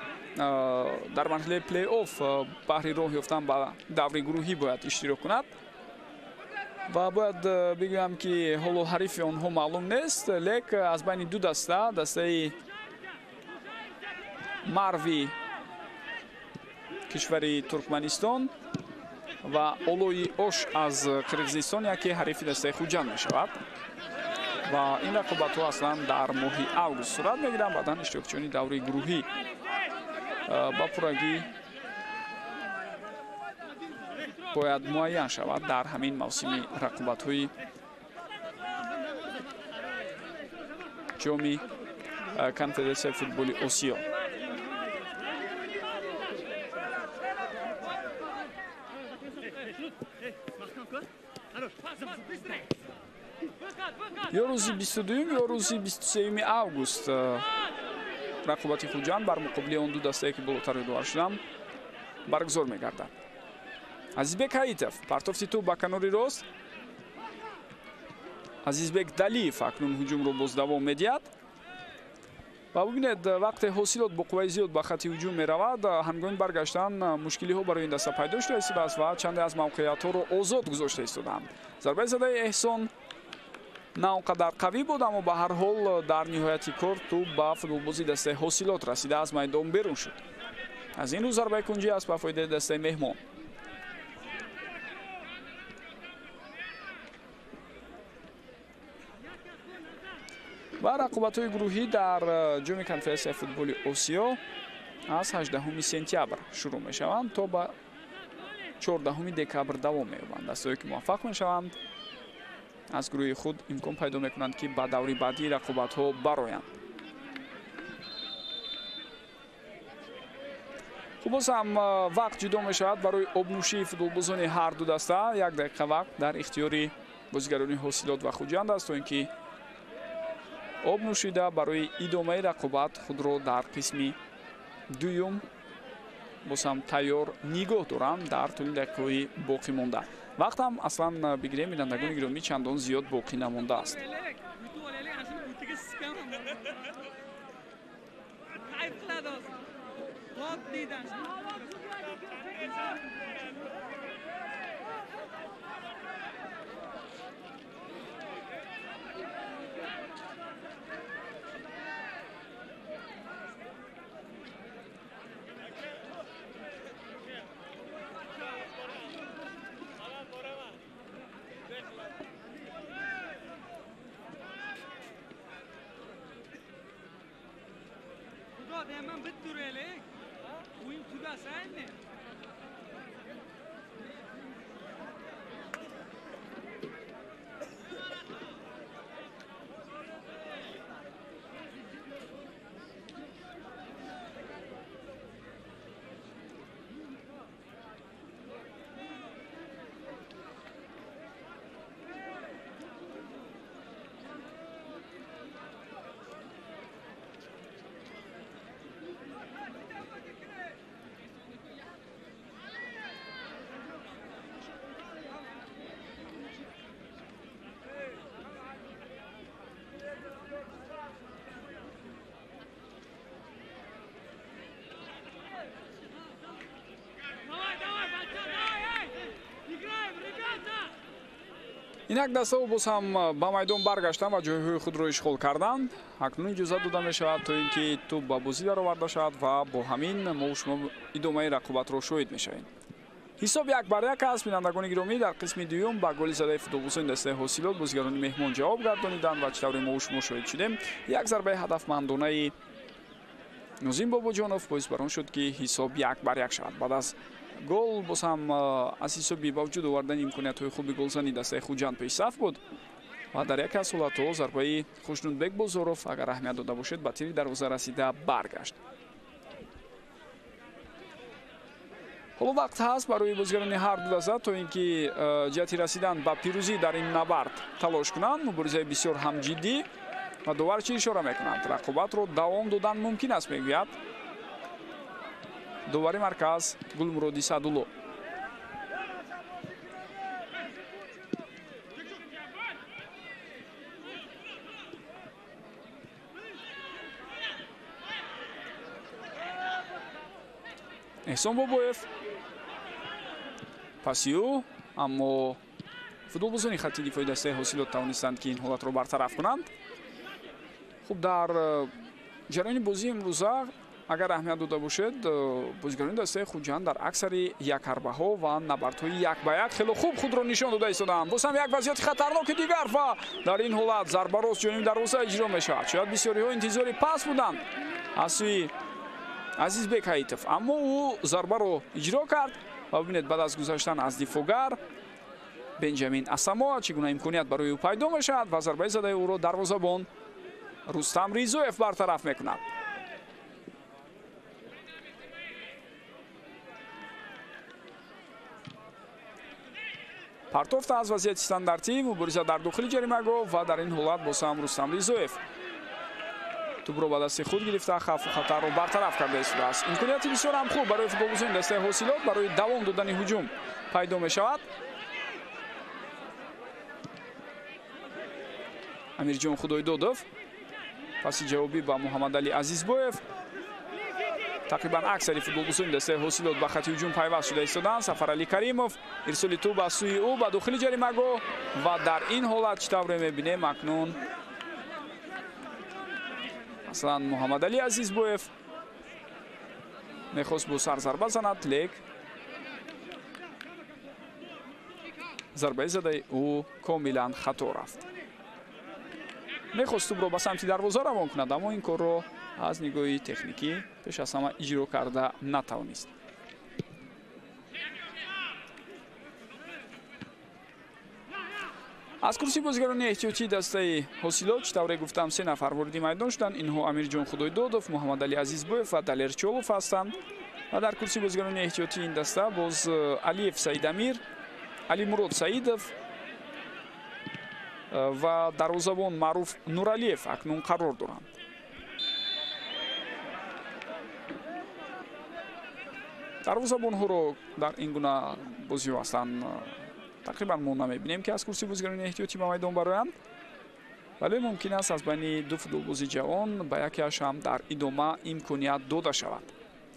[SPEAKER 1] дар марҳилаи плей-офф баҳри роҳ ёфтан ба даври гурӯҳӣ бояд иштирок кунад ва бояд бигӯям, ки ҳоло ҳарифи онҳо маълум нест, лек аз байни ду даста, дастаи Марви кишвари Туркманистон ва Олои Ош аз Қирғизистон яке ҳарифи дастаи Хуҷанд мешавад ва ин рақобатҳо аслан дар моҳи август сурат мегиранд. Баъдан иштирокчиёни даври гурӯҳӣ ба пуррагӣ бояд муайян шавад дар ҳамин мавсими рақобатҳои ҷоми Конфедератсияи футболи Осиё. Ё рӯзи 22, ё рӯзи 23 август рақобати Хуҷанд бар муқобили он ду дастае, ки болотар ёдовар шудам, баргузор мегардад. Азизбек Ҳаитов партофти тӯб ба канори рост. Азизбек Далиев акнун ҳуҷумро боз давом медиҳад ва бубинед, вақте Ҳосилот бо қувваи зиёд ба хати ҳуҷум меравад, ҳангоми баргаштан мушкилиҳо барои ин даста пайдо шуда истодааст ва чанде аз мавқеиятҳоро озод гузошта истодаанд. Зарбаи задаи Эҳсон на он қадар қавӣ буд, аммо ба ҳар ҳол дар ниҳояти кор тӯб ба футболбози дастаи Ҳосилот расида аз майдон берун шуд. Аз ин рӯ зарбаи кунҷӣ аст ба фоидаи дастаи меҳмон. Ва рақобатҳои гурӯҳӣ дар ҷоми Конфедератсияи футболи Осиё аз 18 сентябр шурӯъ мешаванд то ба 14 декабр давом меёбанд. Дастаҳое, ки муваффақ мешаванд, аз гурӯҳи худ имкон пайдо мекунанд, ки ба даври баъдии рақобатҳо бароянд. Хуб, боз ҳам вақт ҷудо мешавад барои обнӯшии футболбозони ҳар ду даста. Як дақиқа вақт дар ихтиёри бозигарони Ҳосилот ва Хуҷанд аст, то ин ки об нӯшида барои идомаи рақобат худро дар қисми дуюм боз ҳам тайёр нигоҳ доранд дар тӯли дақиқаҳои боқӣ монда. Вақтам аслан бигирем, бинандагони гиромӣ, чандон зиёд боқӣ намондааст. Инак дастаҳо боз ҳам ба майдон баргаштанд ва ҷойҳои худро ишғол карданд. Акнун иҷозат дода мешавад то ин ки тӯб ба бозӣ дароварда шавад ва бо ҳамин мо шумо идомаи рақобатро шоҳид мешавем. Ҳисоб 1-1 аст. Бинандагони гиромӣ, дар қисми дуюм ба голи задаи футболбозони дастаи Ҳосилот бозигарони меҳмон ҷавоб гардониданд ва чӣ тавре мо шумо шоҳид шудем, як зарбаи ҳадафмандонаи Нозим Бобоҷонов боис бар он шуд, ки ҳисоб 1-1 шавад. Баъд аз гол боз ҳам аз ҳисоби ба вуҷуд овардани имкониятҳои хуби голзанӣ дастаи Хуҷанд пешсаф буд ва дар яке аз ҳолатҳо зарбаи Хушнудбек Бозоров, агар аҳамият дода бошед, ба тири дарвоза расида баргашт. Ҳоло вақт ҳаст барои бозигарони ҳар ду даста то ин ки ҷиҳати расидан ба пирӯзӣ дар ин набард талош кунанд. Муборизаи бисёр ҳам ҷиддӣ ва довар чӣ ишора мекунанд? Рақобатро давом додан мумкин аст, мегӯяд довари марказ Гулмуроди Садулло. Эҳсон Бобоев паси ӯ, аммо футболбозони хатти дифои дастаи Ҳосилот тавонистанд, ки ин ҳолатро бартараф кунанд. Хуб, дар ҷараёни бозии имрӯза агар аҳамият дода бошед, бозигарони дастаи Хуҷанд дар аксари якҳарбаҳо ва набардҳои 1-1 хело хуб худро нишон дода истодаанд. Боз ҳам як вазъияти хатарноки дигар ва дар ин ҳолат зарба рост ҷониби дарвоза иҷро мешавад. Шояд бисёриҳо интизори пас буданд аз сӯи Азизбек Ҳаитов, аммо ӯ зарбаро иҷро кард ва бибинед, баъд аз гузаштан аз дифоъгар Бенҷамин Асамоа чӣ гуна имконият барои ӯ пайдо мешавад ва зарбаи задаи ӯро дарвозабон Рустам Ризоев бартараф мекунад. Партофта аз вазъияти стандартӣ, мубориза дар дохили ҷаримагоҳ ва дар ин ҳолат боз ҳам Рустам Ризоев тӯбро ба дасти худ гирифта хавфу хатарро бартараф карда истодааст. Имконияти бисёр ҳам хуб барои футболбозони дастаи Ҳосилот барои давом додани ҳуҷум пайдо мешавад. Амирҷон Худойдодов паси ҷавобӣ ба Муҳаммадалӣ Азизбоев. Тақрибан аксари футболбозони дастаи Ҳосилот ба хати ҳуҷум пайваст шуда истоданд. Сафаралӣ Каримов ирсоли тӯб аз сӯи ӯ ба дохили ҷаримагоҳ ва дар ин ҳолат чӣ тавре мебинем акнун масалан Муҳаммадалӣ Азизбоев мехост бо сар зарба занад, лек зарбаи задаи ӯ комилан хато рафт. Мехост тӯбро ба самти дарвоза равон кунад, аммо ин корро аз нигоҳи техникӣ пеш аз ҳама иҷро карда натавонист. Аз курсии бозигарони эҳтиётии дастаи Ҳосилот, чӣ тавре гуфтам, 3 нафар вориди майдон шуданд. Инҳо Амирҷон Худойдодов, Муҳаммадалӣ Азизбоев ва Далер Чолов ҳастанд. Ва дар курсии бозигарони эҳтиётии ин даста боз Алиев Саидамир, Алимурод Саидов ва дарвозабон Маъруф Нуралиев акнун қарор доранд. Дарвозабонҳоро дар ин гуна бозиҳо аслан тақрибан мо намебинем, ки аз курсии бозигарони эҳтиётӣ ба майдон бароянд, вале мумкин аст аз байни ду футболбози ҷавон ба якеаш ҳам дар идома имконият дода шавад.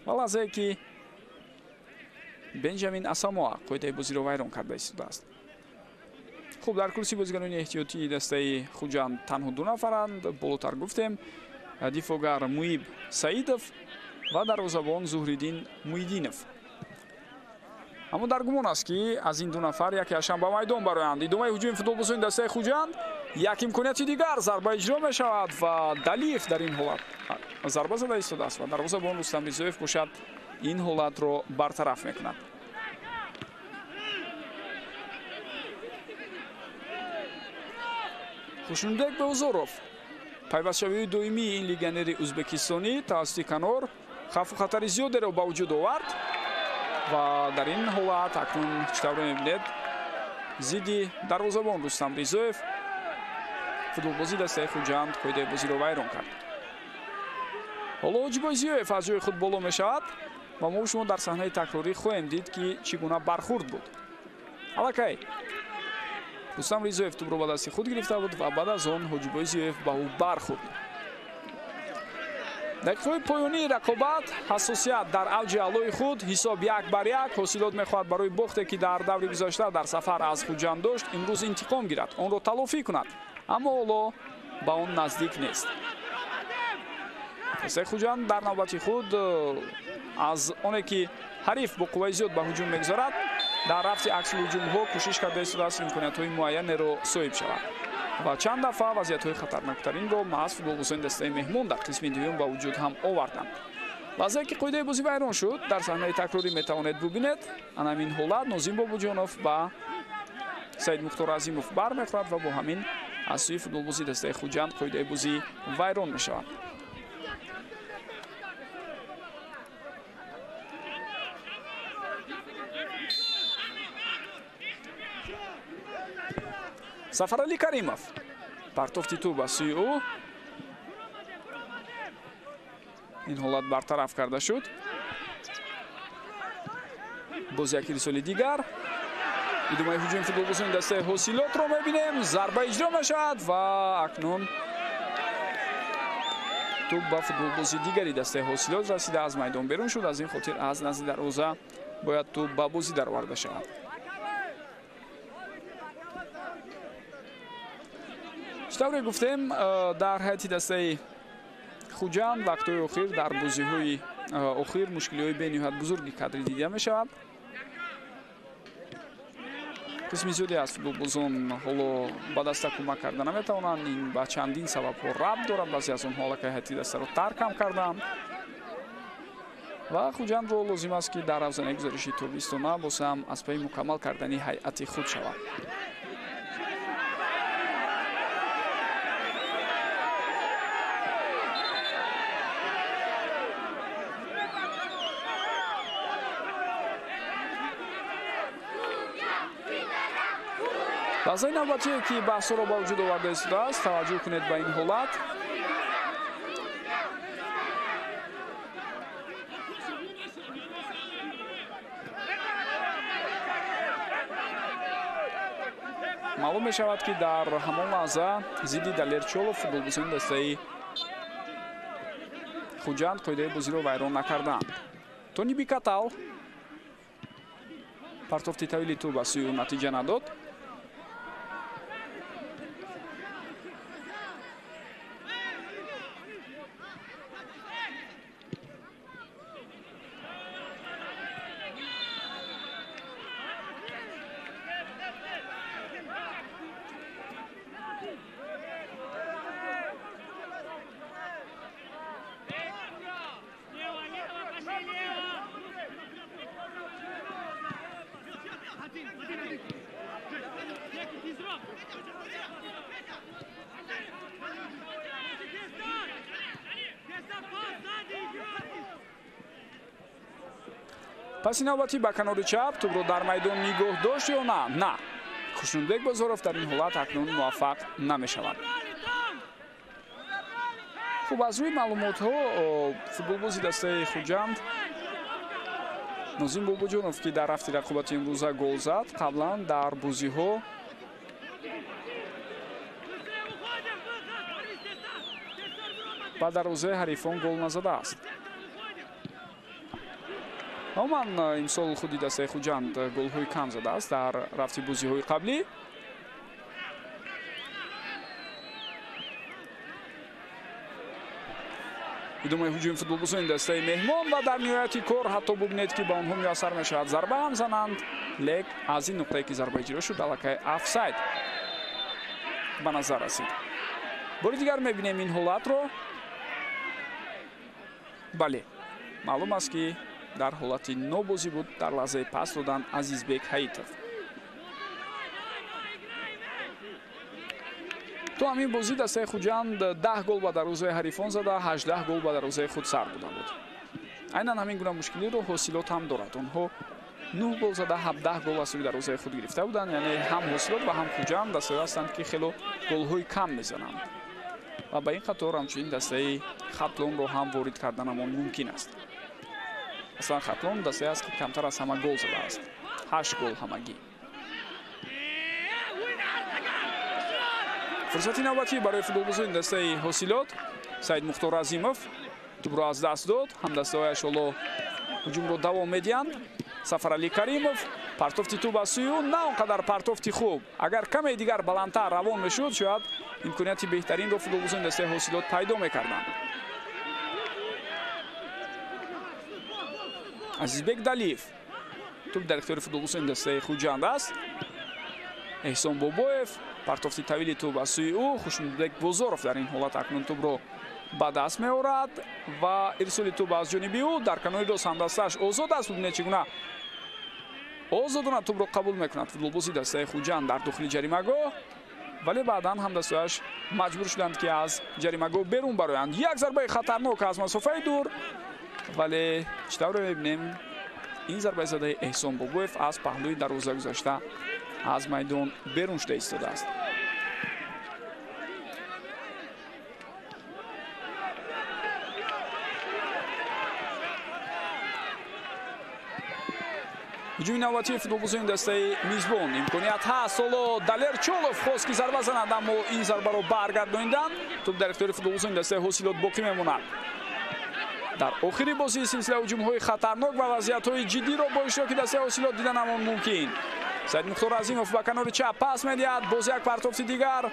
[SPEAKER 1] Ва лаҳзае ки Бенҷамин Асамоа қоидаи бозиро вайрон карда истодааст. Хуб, дар курсии бозигарони эҳтиётии дастаи Хуҷанд танҳо 2 нафаранд. Болотар гуфтем, дифоъгар Муиб Саидов ва дарвозабон Зуҳриддин Муиддинов. Аммо дар гумон аст, ки аз ин 2 нафар якеаш ҳам ба майдон бароянд. Идомаи ҳуҷуми футболбозони дастаи Хуҷанд, як имконияти дигар, зарба иҷро мешавад ва Далиев дар ин ҳолат зарба зада истодааст ва дарвозабон Рустам Ризоев бошад ин ҳолатро бартараф мекунад. Хушнудбек Бозоров, пайвастшавии доимии ин легионери ӯзбекистонӣ, тавассути канор хавфу хатари зиёдеро ба вуҷуд овард ва дар ин ҳолат акнун чӣ тавре мебинед, зидди дарвозабон Рустам Ризоев футболбози дастаи Хуҷанд қоидаи бозиро вайрон кард. Ҳоло Ҳоҷибой Зиёев аз ҷои худ боло мешавад ва мо шумо дар саҳнаи такрорӣ хоҳем дид, ки чӣ гуна бархурд буд. Аллакай Рустам Ризоев тӯбро ба дасти худ гирифта буд ва баъд аз он Ҳоҷибой Зиёев ба ӯ бархӯрд. Дақиқаҳои поёнии рақобат, ҳассосият дар авҷи аълои худ, ҳисоб 1-1. Ҳосилот мехоҳад барои бохте, ки дар даври гузашта дар сафар аз Хуҷанд дошт, имрӯз интиқом гирад, онро талофӣ кунад, аммо ҳоло ба он наздик нест. Дастаи Хуҷанд дар навбати худ аз оне ки ҳариф бо қувваи зиёд ба ҳуҷум мегузорад, дар рафти аксулҳуҷумҳо кӯшиш карда истодааст имкониятҳои муайянеро соҳиб шавад ва чанд дафъа вазъиятҳои хатарноктаринро маҳз футболбозони дастаи меҳмон дар қисми дуюм ба вуҷуд ҳам оварданд. Лаҳзае ки қоидаи бозӣ вайрон шуд, дар саҳнаи такрорӣ метавонед бубинед. Ана ҳамин ҳолат Нозим Бобоҷонов ба Саид Мухтор Азимов бармехӯрад ва бо ҳамин аз сӯи футболбози дастаи Хуҷанд қоидаи бозӣ вайрон мешавад. Сафаралӣ Каримов, партофти тӯб аз сӯи ӯ, ин ҳолат бартараф карда шуд. Боз як ирсоли дигар. Идомаи ҳуҷуми футболбозони дастаи Ҳосилотро мебинем. Зарба иҷро мешавад ва акнун тӯб ба футболбози дигари дастаи Ҳосилот расида, аз майдон берун шуд. Аз ин хотир аз назди дарвоза бояд тӯб ба бозӣ дароварда шавад. Чӣ тавре гуфтем, дар ҳайати дастаи Хуҷанд вақтҳои охир дар бозиҳои охир мушкилиҳои бениҳоят бузурги кадрӣ дида мешавад. Қисми зиёде аз футболбозон ҳоло ба даста кӯмак карда наметавонанд. Ин ба чандин сабабҳо рабт дорад. Баъзе аз онҳо аллакай ҳайати дастаро тарк ҳам карданд ва Хуҷандро лозим аст, ки дар равзанаи гузариши тобистона боз ҳам аз пайи мукаммал кардани ҳайати худ шавад. Лаҳзаи навбатие ки баҳсҳоро ба вуҷуд оварда истодааст, таваҷҷӯҳ кунед ба ин ҳолат. Маълум мешавад, ки дар ҳамон лаҳза зидди Далер Чолов футболбозони дастаи Хуҷанд қоидаи бозиро вайрон накарданд. Тони Бикатал партофти тавили тӯб аз сӯи ӯ натиҷа надод. Паси навбатӣ ба канори чап тӯбро дар майдон нигоҳ дошт ё на? На. Хушнудбек Бозоров дар ин ҳолат акнун муваффақ намешавад. Хуб, аз рӯи маълумотҳо футболбози дастаи Хуҷанд Нозим Бобоҷонов, ки дар рафти рақобати имрӯза гол зад, қаблан дар бозиҳо ба дарвозаи ҳарифон гол назадааст. Умуман имсол худи дастаи Хуҷанд голҳои кам задааст дар рафти бозиҳои қаблӣ. Идомаи ҳуҷуми футболбозони дастаи меҳмон ва дар ниҳояти кор ҳатто бубинед, ки ба онҳо муяссар мешавад зарба ҳам зананд, лек аз ин нуқтае ки зарба иҷро шуд, аллакай офсайд ба назар расид. Бори дигар мебинем ин ҳолатро. Бале, маълум аст, ки дар ҳолати нобозӣ буд дар лаҳзаи пас додан Азизбек Ҳаитов. То ҳамин бозӣ дастаи Хуҷанд 10 гол ба дарвозаи ҳарифон зада, 18 гол ба дарвозаи худ сар дода буд. Айнан ҳамин гуна мушкилиро Ҳосилот ҳам дорад. Онҳо 9 гол зада, 17 гол аз сӯи дарвозаи худ гирифта буданд. Яъне ҳам Ҳосилот ва ҳам Хуҷанд дастаҳое ҳастанд, ки хело голҳои кам мезананд ва ба ин қатор ҳамчунин дастаи Хатлонро ҳам ворид карданамон мумкин аст. Аслан Хатлон дастае аст, ки камтар аз ҳама гол задааст, 8 гол ҳамагӣ. Фурсати навбатӣ барои футболбозони дастаи Ҳосилот. Саид Мухтор Азимов тӯбро аз даст дод. Ҳамдастаҳояш ҳоло ҳуҷумро давом медиҳанд. Сафаралӣ Каримов, партофти тӯб аз сӯи ӯ на он қадар партофти хуб. Агар каме дигар баландтар равон мешуд, шояд имконияти беҳтаринро футболбозони дастаи Ҳосилот пайдо мекарданд. Азизбек Далиев, тӯб дар ихтиёри футболбозони дастаи Хуҷанд аст. Эҳсон Бобоев, партофти тавили тӯб аз сӯи ӯ. Хушнудбек Бозоров дар ин ҳолат акнун тӯбро ба даст меорад ва ирсоли тӯб аз ҷониби ӯ дар канори рост ҳамдастааш озод аст. Бубинед, чӣ гуна озодона тӯбро қабул мекунад футболбози дастаи Хуҷанд дар дохили ҷаримагоҳ, вале баъдан ҳамдастааш маҷбур шуданд, ки аз ҷаримагоҳ берун бароянд. Як зарбаи хатарнок аз масофаи дур, вале чӣ тавре мебинем, ин зарбаи задаи Эҳсон Бобоев аз паҳлӯи дарвоза гузашта аз майдон берун шуда истодааст. Ҳуҷуми навбатии футболбозони дастаи мизбон, имконият ҳаст. Ҳоло Далер Чолов хост, ки зарба занад, аммо ин зарбаро баргардонидан. Тӯб дар ихтиёри футболбозони дастаи Ҳосилот боқӣ мемонад. Дар охири бозии силсила ҳуҷумҳои хатарнок ва вазъиятҳои ҷиддиро бо иштироки дастаи Ҳосилот диданамон мумкин. Саид Мухтор Азимов ба канори чап пас медиҳад. Боз як партофти дигар.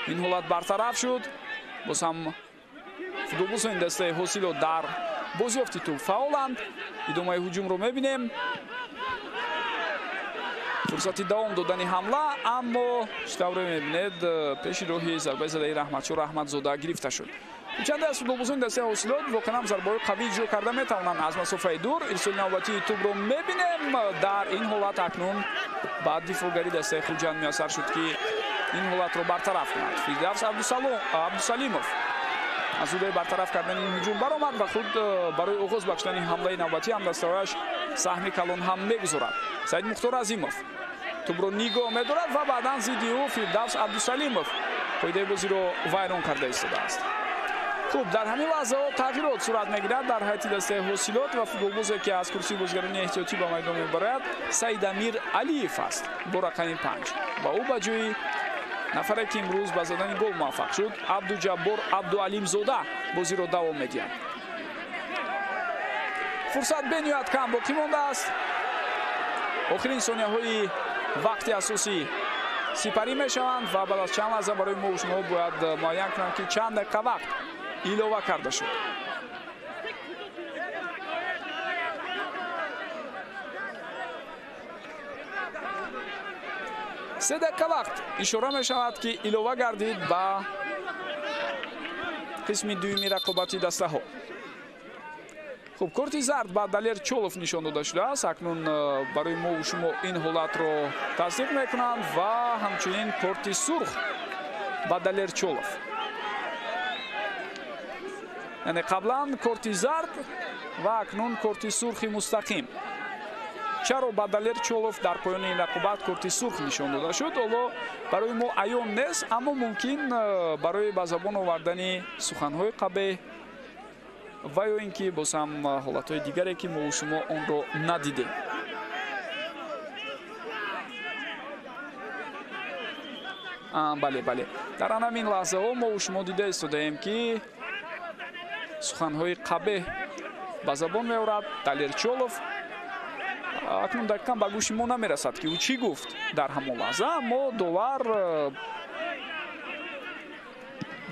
[SPEAKER 1] Ин ҳолат бартараф шуд. Боз ҳам футболбозони дастаи Ҳосилот дар бозиёфти тӯб фаъоланд. Идомаи ҳуҷумро мебинем. Фурсати давом додани ҳамла, аммо чӣ тавре мебинед, пеши роҳи зарбаи задаи Раҳматшо Раҳматзода гирифта шуд. Чанде аз футболбозони дастаи Ҳосилот воқеан ҳам зарбаҳои қавӣ иҷро карда метавонанд аз масофаи дур. Ирсоли навбатии тӯбро мебинем. Дар ин ҳолат акнун ба дифоъгари дастаи Хуҷанд муяссар шуд, ки ин ҳолатро бартараф кунад. Фирдавс Абдусалимов аз ҳудуди бартараф кардани ин ҳуҷум баромад ва худ барои оғоз бахшидани ҳамлаи навбатӣ ҳамдастаҳояш саҳми калон ҳам мегузорад. Саид Мухтор Азимов тӯбро нигоҳ медорад ва баъдан зидди ӯ Фирдавс Абдусалимов қоидаи бозиро вайрон карда истодааст. Хуб, дар ҳамин лаҳзаҳо тағйирот сурат мегирад дар ҳайати дастаи Ҳосилот ва футболбозе, ки аз курсии бозигарони эҳтиётӣ ба майдон мебарояд, Саидамир Алиев аст бо рақами 5 ва ӯ ба ҷои нафаре, ки имрӯз ба задани гол муваффақ шуд, Абдуҷаббор Абдуалимзода бозиро давом медиҳад. Фурсат бениҳоят кам боқӣ мондааст. Охирин сонияҳои вақти асосӣ сипарӣ мешаванд ва баъд аз чанд лаҳза барои мо шумо бояд муайян кунам, ки чанд дақиқа вақт илова карда шуд. Се дақиқа вақт ишора мешавад, ки илова гардид ба қисми дуюми рақобати дастаҳо. Хуб, корти зард ба Далер Чолов нишон дода шудааст. Акнун барои мо шумо ин ҳолатро тасдиқ мекунанд ва ҳамчунин корти сурх ба Далер Чолов. Яъне қаблан корти зард ва акнун корти сурхи мустақим. Чаро ба Далер Чолов дар поёни ин рақобат корти сурх нишон дода шуд, ҳоло барои мо аён нест, аммо мумкин барои ба забон овардани суханҳои қабеҳ ва ё ин ки боз ҳам ҳолатҳои дигаре, ки мо шумо онро надидем. Бале, бале, дар ҳамин лаҳзаҳо мо шумо дида истодаем, ки суханҳои қабеҳ ба забон меорад Далер Чолов. Акнун дақиқан ба гӯши мо намерасад, ки ӯ чӣ гуфт дар ҳамон лаҳза, аммо довар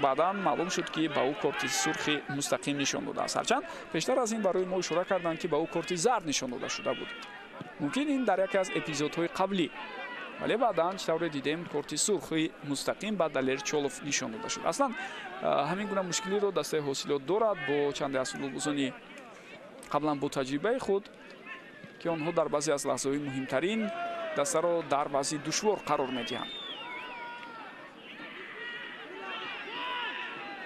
[SPEAKER 1] баъдан маълум шуд, ки ба ӯ корти сурхи мустақим нишон додааст. Ҳарчанд пештар аз ин барои мо ишора карданд, ки ба ӯ корти зард нишон дода шуда буд. Мумкин ин дар яке аз эпизодҳои қаблӣ Вале баъдан чӣ тавре дидем, корти сурхи мустақим ба Далер Чолов нишон дода шуд. Аслан ҳамин гуна мушкилиро дастаи Ҳосилот дорад бо чанде аз футболбозони қаблан бо таҷрибаи худ, ки онҳо дар баъзе аз лаҳзаҳои муҳимтарин дастаро дар вазъи душвор қарор медиҳанд.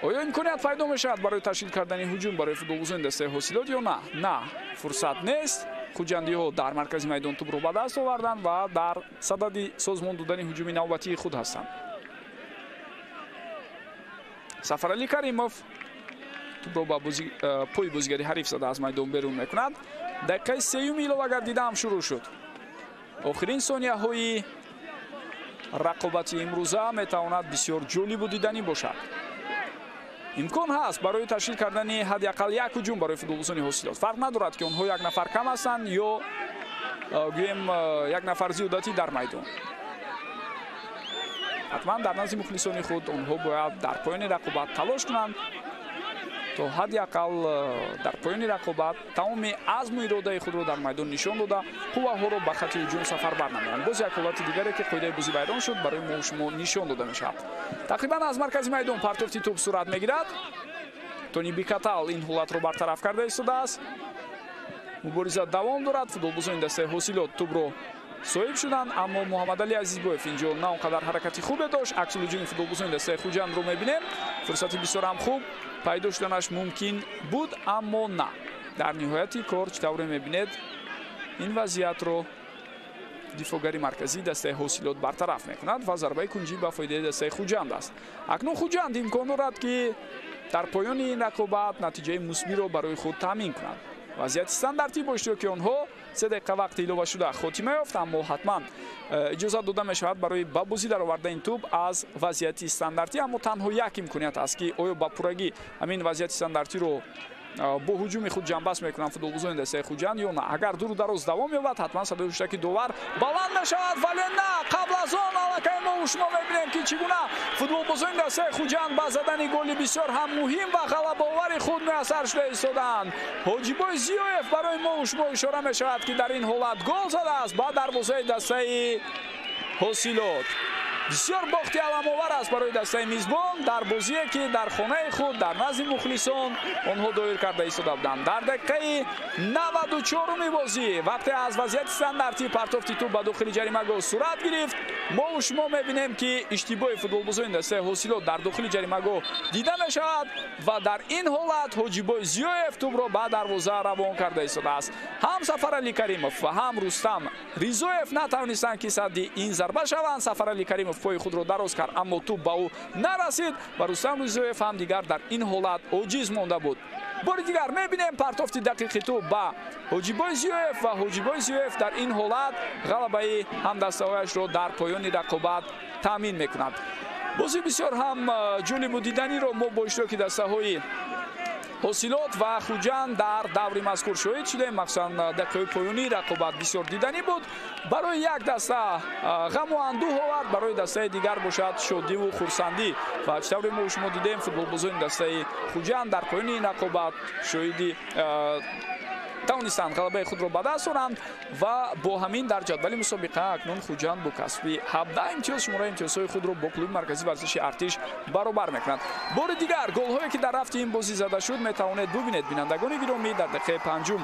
[SPEAKER 1] Оё имконият пайдо мешавад барои ташкил кардани ҳуҷум барои футболбозони дастаи Ҳосилот ё на? На, фурсат нест. Хуҷандиҳо дар маркази майдон тӯбро ба даст оварданд ва дар садади созмон додани ҳуҷуми навбатии худ ҳастанд. Сафаралӣ Каримов тӯбро ба пои бозигари ҳариф зада аз майдон берун мекунад. Дақиқаи сеюми иловагардида ҳам шурӯъ шуд. Охирин сонияҳои рақобати имрӯза метавонад бисёр ҷолибу диданӣ бошад. Имкон ҳаст барои ташкил кардани ҳадди ақал як ҳуҷум барои футболбозони Ҳосилот. Фарқ надорад, ки онҳо як нафар кам ҳастанд ё гӯем як нафар зиёдатӣ дар майдон. Ҳатман дар назди мухлисони худ онҳо бояд дар поёни рақобат талош кунанд то ҳадди ақал дар поёни рақобат тамоми азму иродаи худро дар майдон нишон дода, қувваҳоро ба хати ҳуҷум сафарбар намоянд. Боз як ҳолати дигаре, ки қоидаи бозӣ вайрон шуд, барои мо шумо нишон дода мешавад. Тақрибан аз маркази майдон партофти тӯб сурат мегирад. Тони Бикатал ин ҳолатро бартараф карда истодааст. Мубориза давом дорад. Футболбозони дастаи Ҳосилот тӯбро соҳиб шуданд, аммо Муҳаммадалӣ Азизбоев инҷо на он қадар ҳаракати хубе дошт. Аксулҳуҷуми футболбозони дастаи Хуҷандро мебинем. Фурсати бисёр ҳам хуб пайдо шуданаш мумкин буд, аммо на. Дар ниҳояти кор чӣ тавре мебинед, ин вазъиятро дифоъгари марказии дастаи Ҳосилот бартараф мекунад ва зарбаи кунҷӣ ба фоидаи дастаи Хуҷанд аст. Акнун Хуҷанд имкон дорад, ки дар поёни ин рақобат натиҷаи мусбиро барои худ таъмин кунад. Вазъияти стандартӣ бо иштироки онҳо 3 дақиқа вақти илова шуда хотима ёфт, аммо ҳатман иҷозат дода мешавад барои ба бозӣ даровардани тӯб аз вазъияти стандартӣ, аммо танҳо як имконият аст, ки оё ба пуррагӣ ҳамин вазъияти стандартиро бо ҳуҷуми худ ҷамъбаст мекунанд футболбозони дастаи Хуҷанд ё на. Агар дуру дароз давом ёбад, ҳатман садои ҳуштаки довар баланд мешавад, вале на. Қабл аз он аллакай мо шумо мебинем, ки чӣ гуна футболбозони дастаи Хуҷанд ба задани голи бисёр ҳам муҳим ва ғалабаовари худ муяссар шуда истодаанд. Ҳоҷибой Зиёев барои мо шумо ишора мешавад, ки дар ин ҳолат гол задааст ба дарвозаи дастаи Ҳосилот. Бисёр бохти аламовар аст барои дастаи мизбон дар бозие, ки дар хонаи худ дар назди мухлисон онҳо доир карда истода буданд. Дар дақиқаи 94-уми бозӣ вақте аз вазъияти стандартӣ партофти тӯб ба дохили ҷаримагоҳ сурат гирифт, мо шумо мебинем, ки иштибоҳи футболбозони дастаи Ҳосилот дар дохили ҷаримагоҳ дида мешавад ва дар ин ҳолат Ҳоҷибой Зиёев тӯбро ба дарвоза равон карда истодааст. Ҳам Сафаралӣ Каримов ва ҳам Рустам Ризоев натавонистанд, ки садди ин зарба шаванд. Сафаралӣ Каримов пои худро дароз кард, аммо тӯб ба ӯ нарасид ва Рустам Ризоев ҳам дигар дар ин ҳолат оҷиз монда буд. Бори дигар мебинем партофти дақиқи тӯб ба Ҳоҷибой Зиёев ва Ҳоҷибой Зиёев дар ин ҳолат ғалабаи ҳамдастаҳояшро дар поёни рақобат таъмин мекунад. Бозӣ бисёр ҳам ҷолибу диданиро мо бо иштироки дастаҳои Ҳосилот ва Хуҷанд дар даври мазкур шоҳид шудем. Махсусан дақиқаҳои поёнии рақобат бисёр диданӣ буд. Барои як даста ғаму андӯҳ овард, барои дастаи дигар бошад шодиву хурсандӣ. Ва чӣ тавре мо шумо дидем, футболбозони дастаи Хуҷанд дар поёни ин рақобат шоҳиди тавонистанд ғалабаи худро ба даст оранд ва бо ҳамин дар ҷадвали мусобиқа акнун Хуҷанд бо касби 17 имтиёз шумораи имтиёзҳои худро бо клуби марказии варзиши Артиш баробар мекунад. Бори дигар голҳое, ки дар рафти ин бозӣ зада шуд, метавонед бубинед, бинандагони гиромӣ. Дар дақиқаи панҷум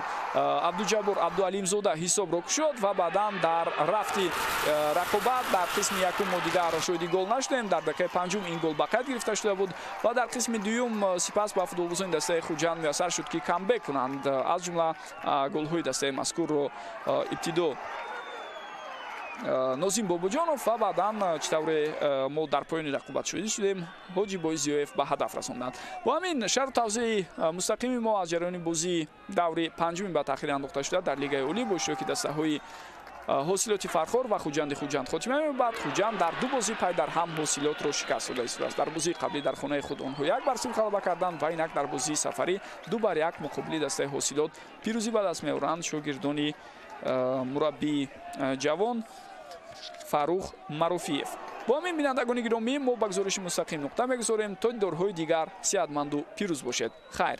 [SPEAKER 1] Абдуҷаббор Абдуалимзода ҳисобро кушод ва баъдан дар рафти рақобат дар қисми якум мо дигар шоҳиди гол нашудем. Дар дақиқаи панҷум ин гол ба қайд гирифта шуда буд ва дар қисми дуюм сипас ба футболбозони дастаи Хуҷанд муяссар шуд, ки камбек кунанд. Аз ҷумла голҳои дастаи мазкурро ибтидо Нозим Бобоҷонов ва баъдан чӣ тавре мо дар поёни рақобат шоҳидӣ шудем, Ҳоҷибой Зиёев ба ҳадаф расонданд. Бо ҳамин шарҳу тавзеҳи мустақими мо аз ҷараёни бозии даври панҷуми ба таъхир андохта шуда дар Лигаи Олӣ бо иштироки дастаҳои Ҳосилоти Фархор ва Хуҷанди Хуҷанд хотима меёбад. Хуҷанд дар ду бозӣ пай дар ҳам Ҳосилотро шикаст дода истодааст. Дар бозии қаблӣ дар хонаи худ онҳо 1-0 ғалаба карданд ва инак дар бозии сафарӣ 2-1 муқобили дастаи Ҳосилот пирӯзӣ ба даст меоранд шогирдони мураббии ҷавон Фаррух Маруфиев. Бо ҳамин, бинандагони гиромӣ, мо ба гузориши мустақим нуқта мегузорем. То дидорҳои дигар сеҳатманду пирӯз бошед. Хайр.